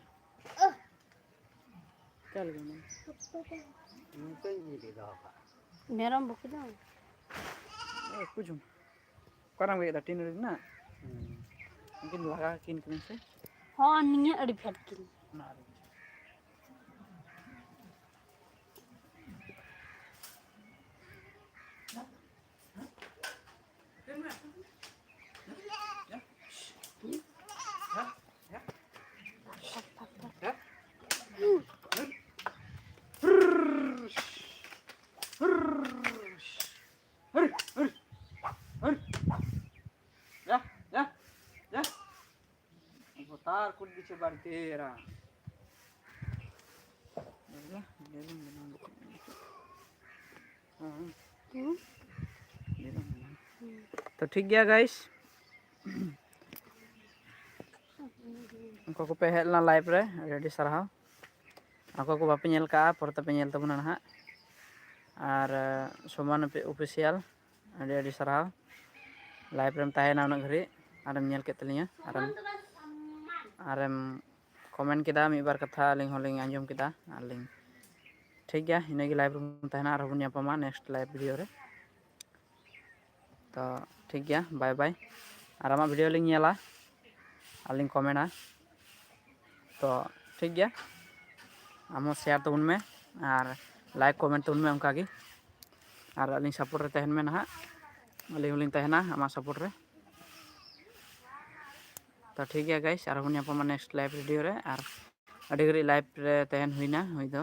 ᱪᱮᱠᱟ ᱞᱮᱠᱟ ᱢᱮᱱᱟᱢ? ᱱᱚᱛᱮᱧ ᱤᱫᱤ ᱫᱚᱦᱚ ᱠᱟᱜᱼᱟ᱾ ᱢᱮᱨᱚᱢ ᱵᱩᱠᱤ ᱫᱚ? ᱮ, ᱩᱠᱩ ᱪᱚᱝ? ᱚᱠᱟᱨᱮᱢ ᱜᱮᱫ ᱮᱫᱟ? ᱴᱤᱱ ᱨᱮ ᱢᱮᱱᱟᱜ? ᱦᱩᱸ᱾ ᱩᱱᱠᱤᱱ ᱞᱟᱜᱟ ᱠᱤᱱ ᱠᱟᱹᱱᱟᱹᱧ ᱥᱮ? ᱦᱚᱸ, ᱱᱤᱭᱟᱹ ᱟᱹᱰᱤ ᱯᱷᱮᱰ ᱠᱤᱱ᱾ ᱚᱱᱟ ᱨᱮ᱾ ᱵᱚᱛᱟᱨ ᱠᱩᱫ ᱵᱤᱪᱷᱩ ᱵᱟᱲᱛᱤ ᱮᱨᱟ᱾ ᱦᱩᱸ᱾ ᱛᱚ ᱴᱷᱤᱠ ᱜᱮᱭᱟ guys, ᱩᱱᱠᱩ ᱠᱚᱯᱮ ᱦᱮᱡ ᱞᱮᱱᱟ live ᱨᱮ, ᱟᱹᱰᱤ ᱟᱹᱰᱤ ᱥᱟᱨᱦᱟᱣ᱾ ᱚᱠᱚᱭ ᱠᱚ ᱵᱟᱯᱮ ᱧᱮᱞ ᱠᱟᱜᱼᱟ, ᱯᱚᱨᱮ ᱛᱮᱯᱮ ᱧᱮᱞ ᱛᱟᱵᱚᱱᱟ ᱱᱟᱦᱟᱜ᱾ ᱟᱨ ᱥᱳᱢᱟᱱ ᱚᱯᱷᱤᱥᱤᱭᱟᱞ, ᱟᱹᱰᱤ ᱟᱹᱰᱤ ᱥᱟᱨᱦᱟᱣ ᱞᱟᱭᱤᱵᱷ ᱨᱮᱢ ᱛᱟᱦᱮᱸᱭᱮᱱᱟ ᱩᱱᱟᱹᱜ ᱜᱷᱟᱹᱲᱤᱡ ᱟᱨᱮᱢ ᱧᱮᱞ ᱠᱮᱫ ᱛᱟᱹᱞᱤᱧᱟ, ᱟᱨᱮᱢ ᱟᱨᱮᱢ ᱠᱚᱢᱮᱱᱴ ᱠᱮᱫᱟ ᱢᱤᱫ ᱵᱟᱨ ᱠᱟᱛᱷᱟ, ᱟᱹᱞᱤᱧ ᱦᱚᱸᱞᱤᱧ ᱟᱸᱡᱚᱢ ᱠᱮᱫᱟ᱾ ᱟᱨᱞᱤᱧ, ᱴᱷᱤᱠ ᱜᱮᱭᱟ, ᱤᱱᱟᱹᱜᱮ ᱞᱟᱭᱤᱵᱷ ᱨᱮᱵᱚᱱ ᱛᱟᱦᱮᱱᱟ, ᱟᱨᱦᱚᱸ ᱵᱚᱱ ᱧᱟᱯᱟᱢᱟ ᱱᱮᱠᱥᱴ ᱞᱟᱭᱤᱵᱷ ᱵᱷᱤᱰᱤᱭᱳ ᱨᱮ᱾ ᱛᱚ ᱴᱷᱤᱠ ᱜᱮᱭᱟ, ᱵᱟᱭ ᱵᱟᱭ᱾ ᱟᱨ ᱟᱢᱟᱜ ᱵᱷᱤᱰᱤᱭᱳ ᱞᱤᱧ ᱧᱮᱞᱟ, ᱟᱨᱞᱤᱧ ᱠᱚᱢᱮᱱᱴᱟ᱾ ᱛᱚ ᱴᱷᱤᱠ ᱜᱮᱭᱟ, ᱟᱢ ᱦᱚᱸ ᱥᱮᱭᱟᱨ ᱛᱟᱵᱚᱱ ᱢᱮ ᱟᱨ ᱞᱟᱭᱤᱠ ᱠᱚᱢᱮᱱᱴ ᱛᱟᱵᱚᱱ ᱢᱮ ᱚᱱᱠᱟᱜᱮ᱾ ᱟᱨ ᱟᱹᱞᱤᱧ ᱥᱟᱯᱳᱨᱴ ᱨᱮ ᱛᱟᱦᱮᱱ ᱢᱮ ᱱᱟᱦᱟᱜ, ᱟᱹᱞᱤᱧ ᱦᱚᱸᱞᱤᱧ ᱛᱟᱦᱮᱱᱟ ᱟᱢᱟᱜ ᱥᱟᱯᱳᱨᱴ ᱨᱮ᱾ ᱛᱚ ᱴᱷᱤᱠ ᱜᱮᱭᱟ ᱜᱟᱭᱥ, ᱟᱨᱦᱚᱸ ᱵᱚᱱ ᱧᱟᱯᱟᱢᱟ ᱱᱮᱠᱥᱴ ᱞᱟᱭᱤᱵᱷ ᱵᱷᱤᱰᱤᱭᱳ ᱨᱮ᱾ ᱟᱨ ᱟᱹᱰᱤ ᱜᱷᱟᱹᱲᱤᱡ ᱞᱟᱭᱤᱵᱷ ᱨᱮ ᱛᱟᱦᱮᱱ ᱦᱩᱭᱱᱟ, ᱦᱩᱭ ᱫᱚ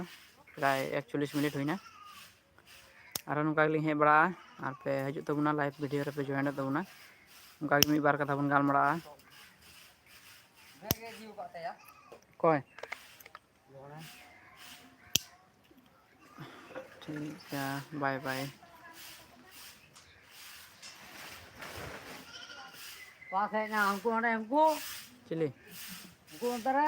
ᱯᱨᱟᱭ ᱮᱠᱪᱚᱞᱞᱤᱥ ᱢᱤᱱᱤᱴ ᱦᱩᱭᱱᱟ᱾ ᱟᱨᱦᱚᱸ ᱱᱚᱝᱠᱟ ᱜᱮᱞᱤᱧ ᱦᱮᱡ ᱵᱟᱲᱟᱜᱼᱟ, ᱟᱨ ᱯᱮ ᱦᱤᱡᱩᱜ ᱛᱟᱵᱚᱱᱟ, ᱞᱟᱭᱤᱵᱷ ᱵᱷᱤᱰᱤᱭᱳ ᱨᱮᱯᱮ ᱡᱚᱭᱮᱱᱚᱜ ᱛᱟᱵᱚᱱᱟ᱾ ᱚᱱᱠᱟ ᱜᱮ ᱢᱤᱫ ᱵᱟᱨ ᱠᱟᱛᱷᱟ ᱵᱚᱱ ᱜᱟᱞᱢᱟᱨᱟᱜᱼᱟ᱾ ᱚᱠᱚᱭ? ᱴᱷᱤᱠ ᱜᱮᱭᱟ, ᱵᱟᱭ ᱵᱟᱭ᱾ ᱚᱠᱟ ᱥᱮᱫ ᱱᱟ ᱩᱱᱠᱩ ᱚᱸᱰᱮ ᱩᱱᱠᱩ? ᱪᱤᱞᱤ? ᱩᱱᱠᱩ ᱚᱱᱛᱮ ᱨᱮ?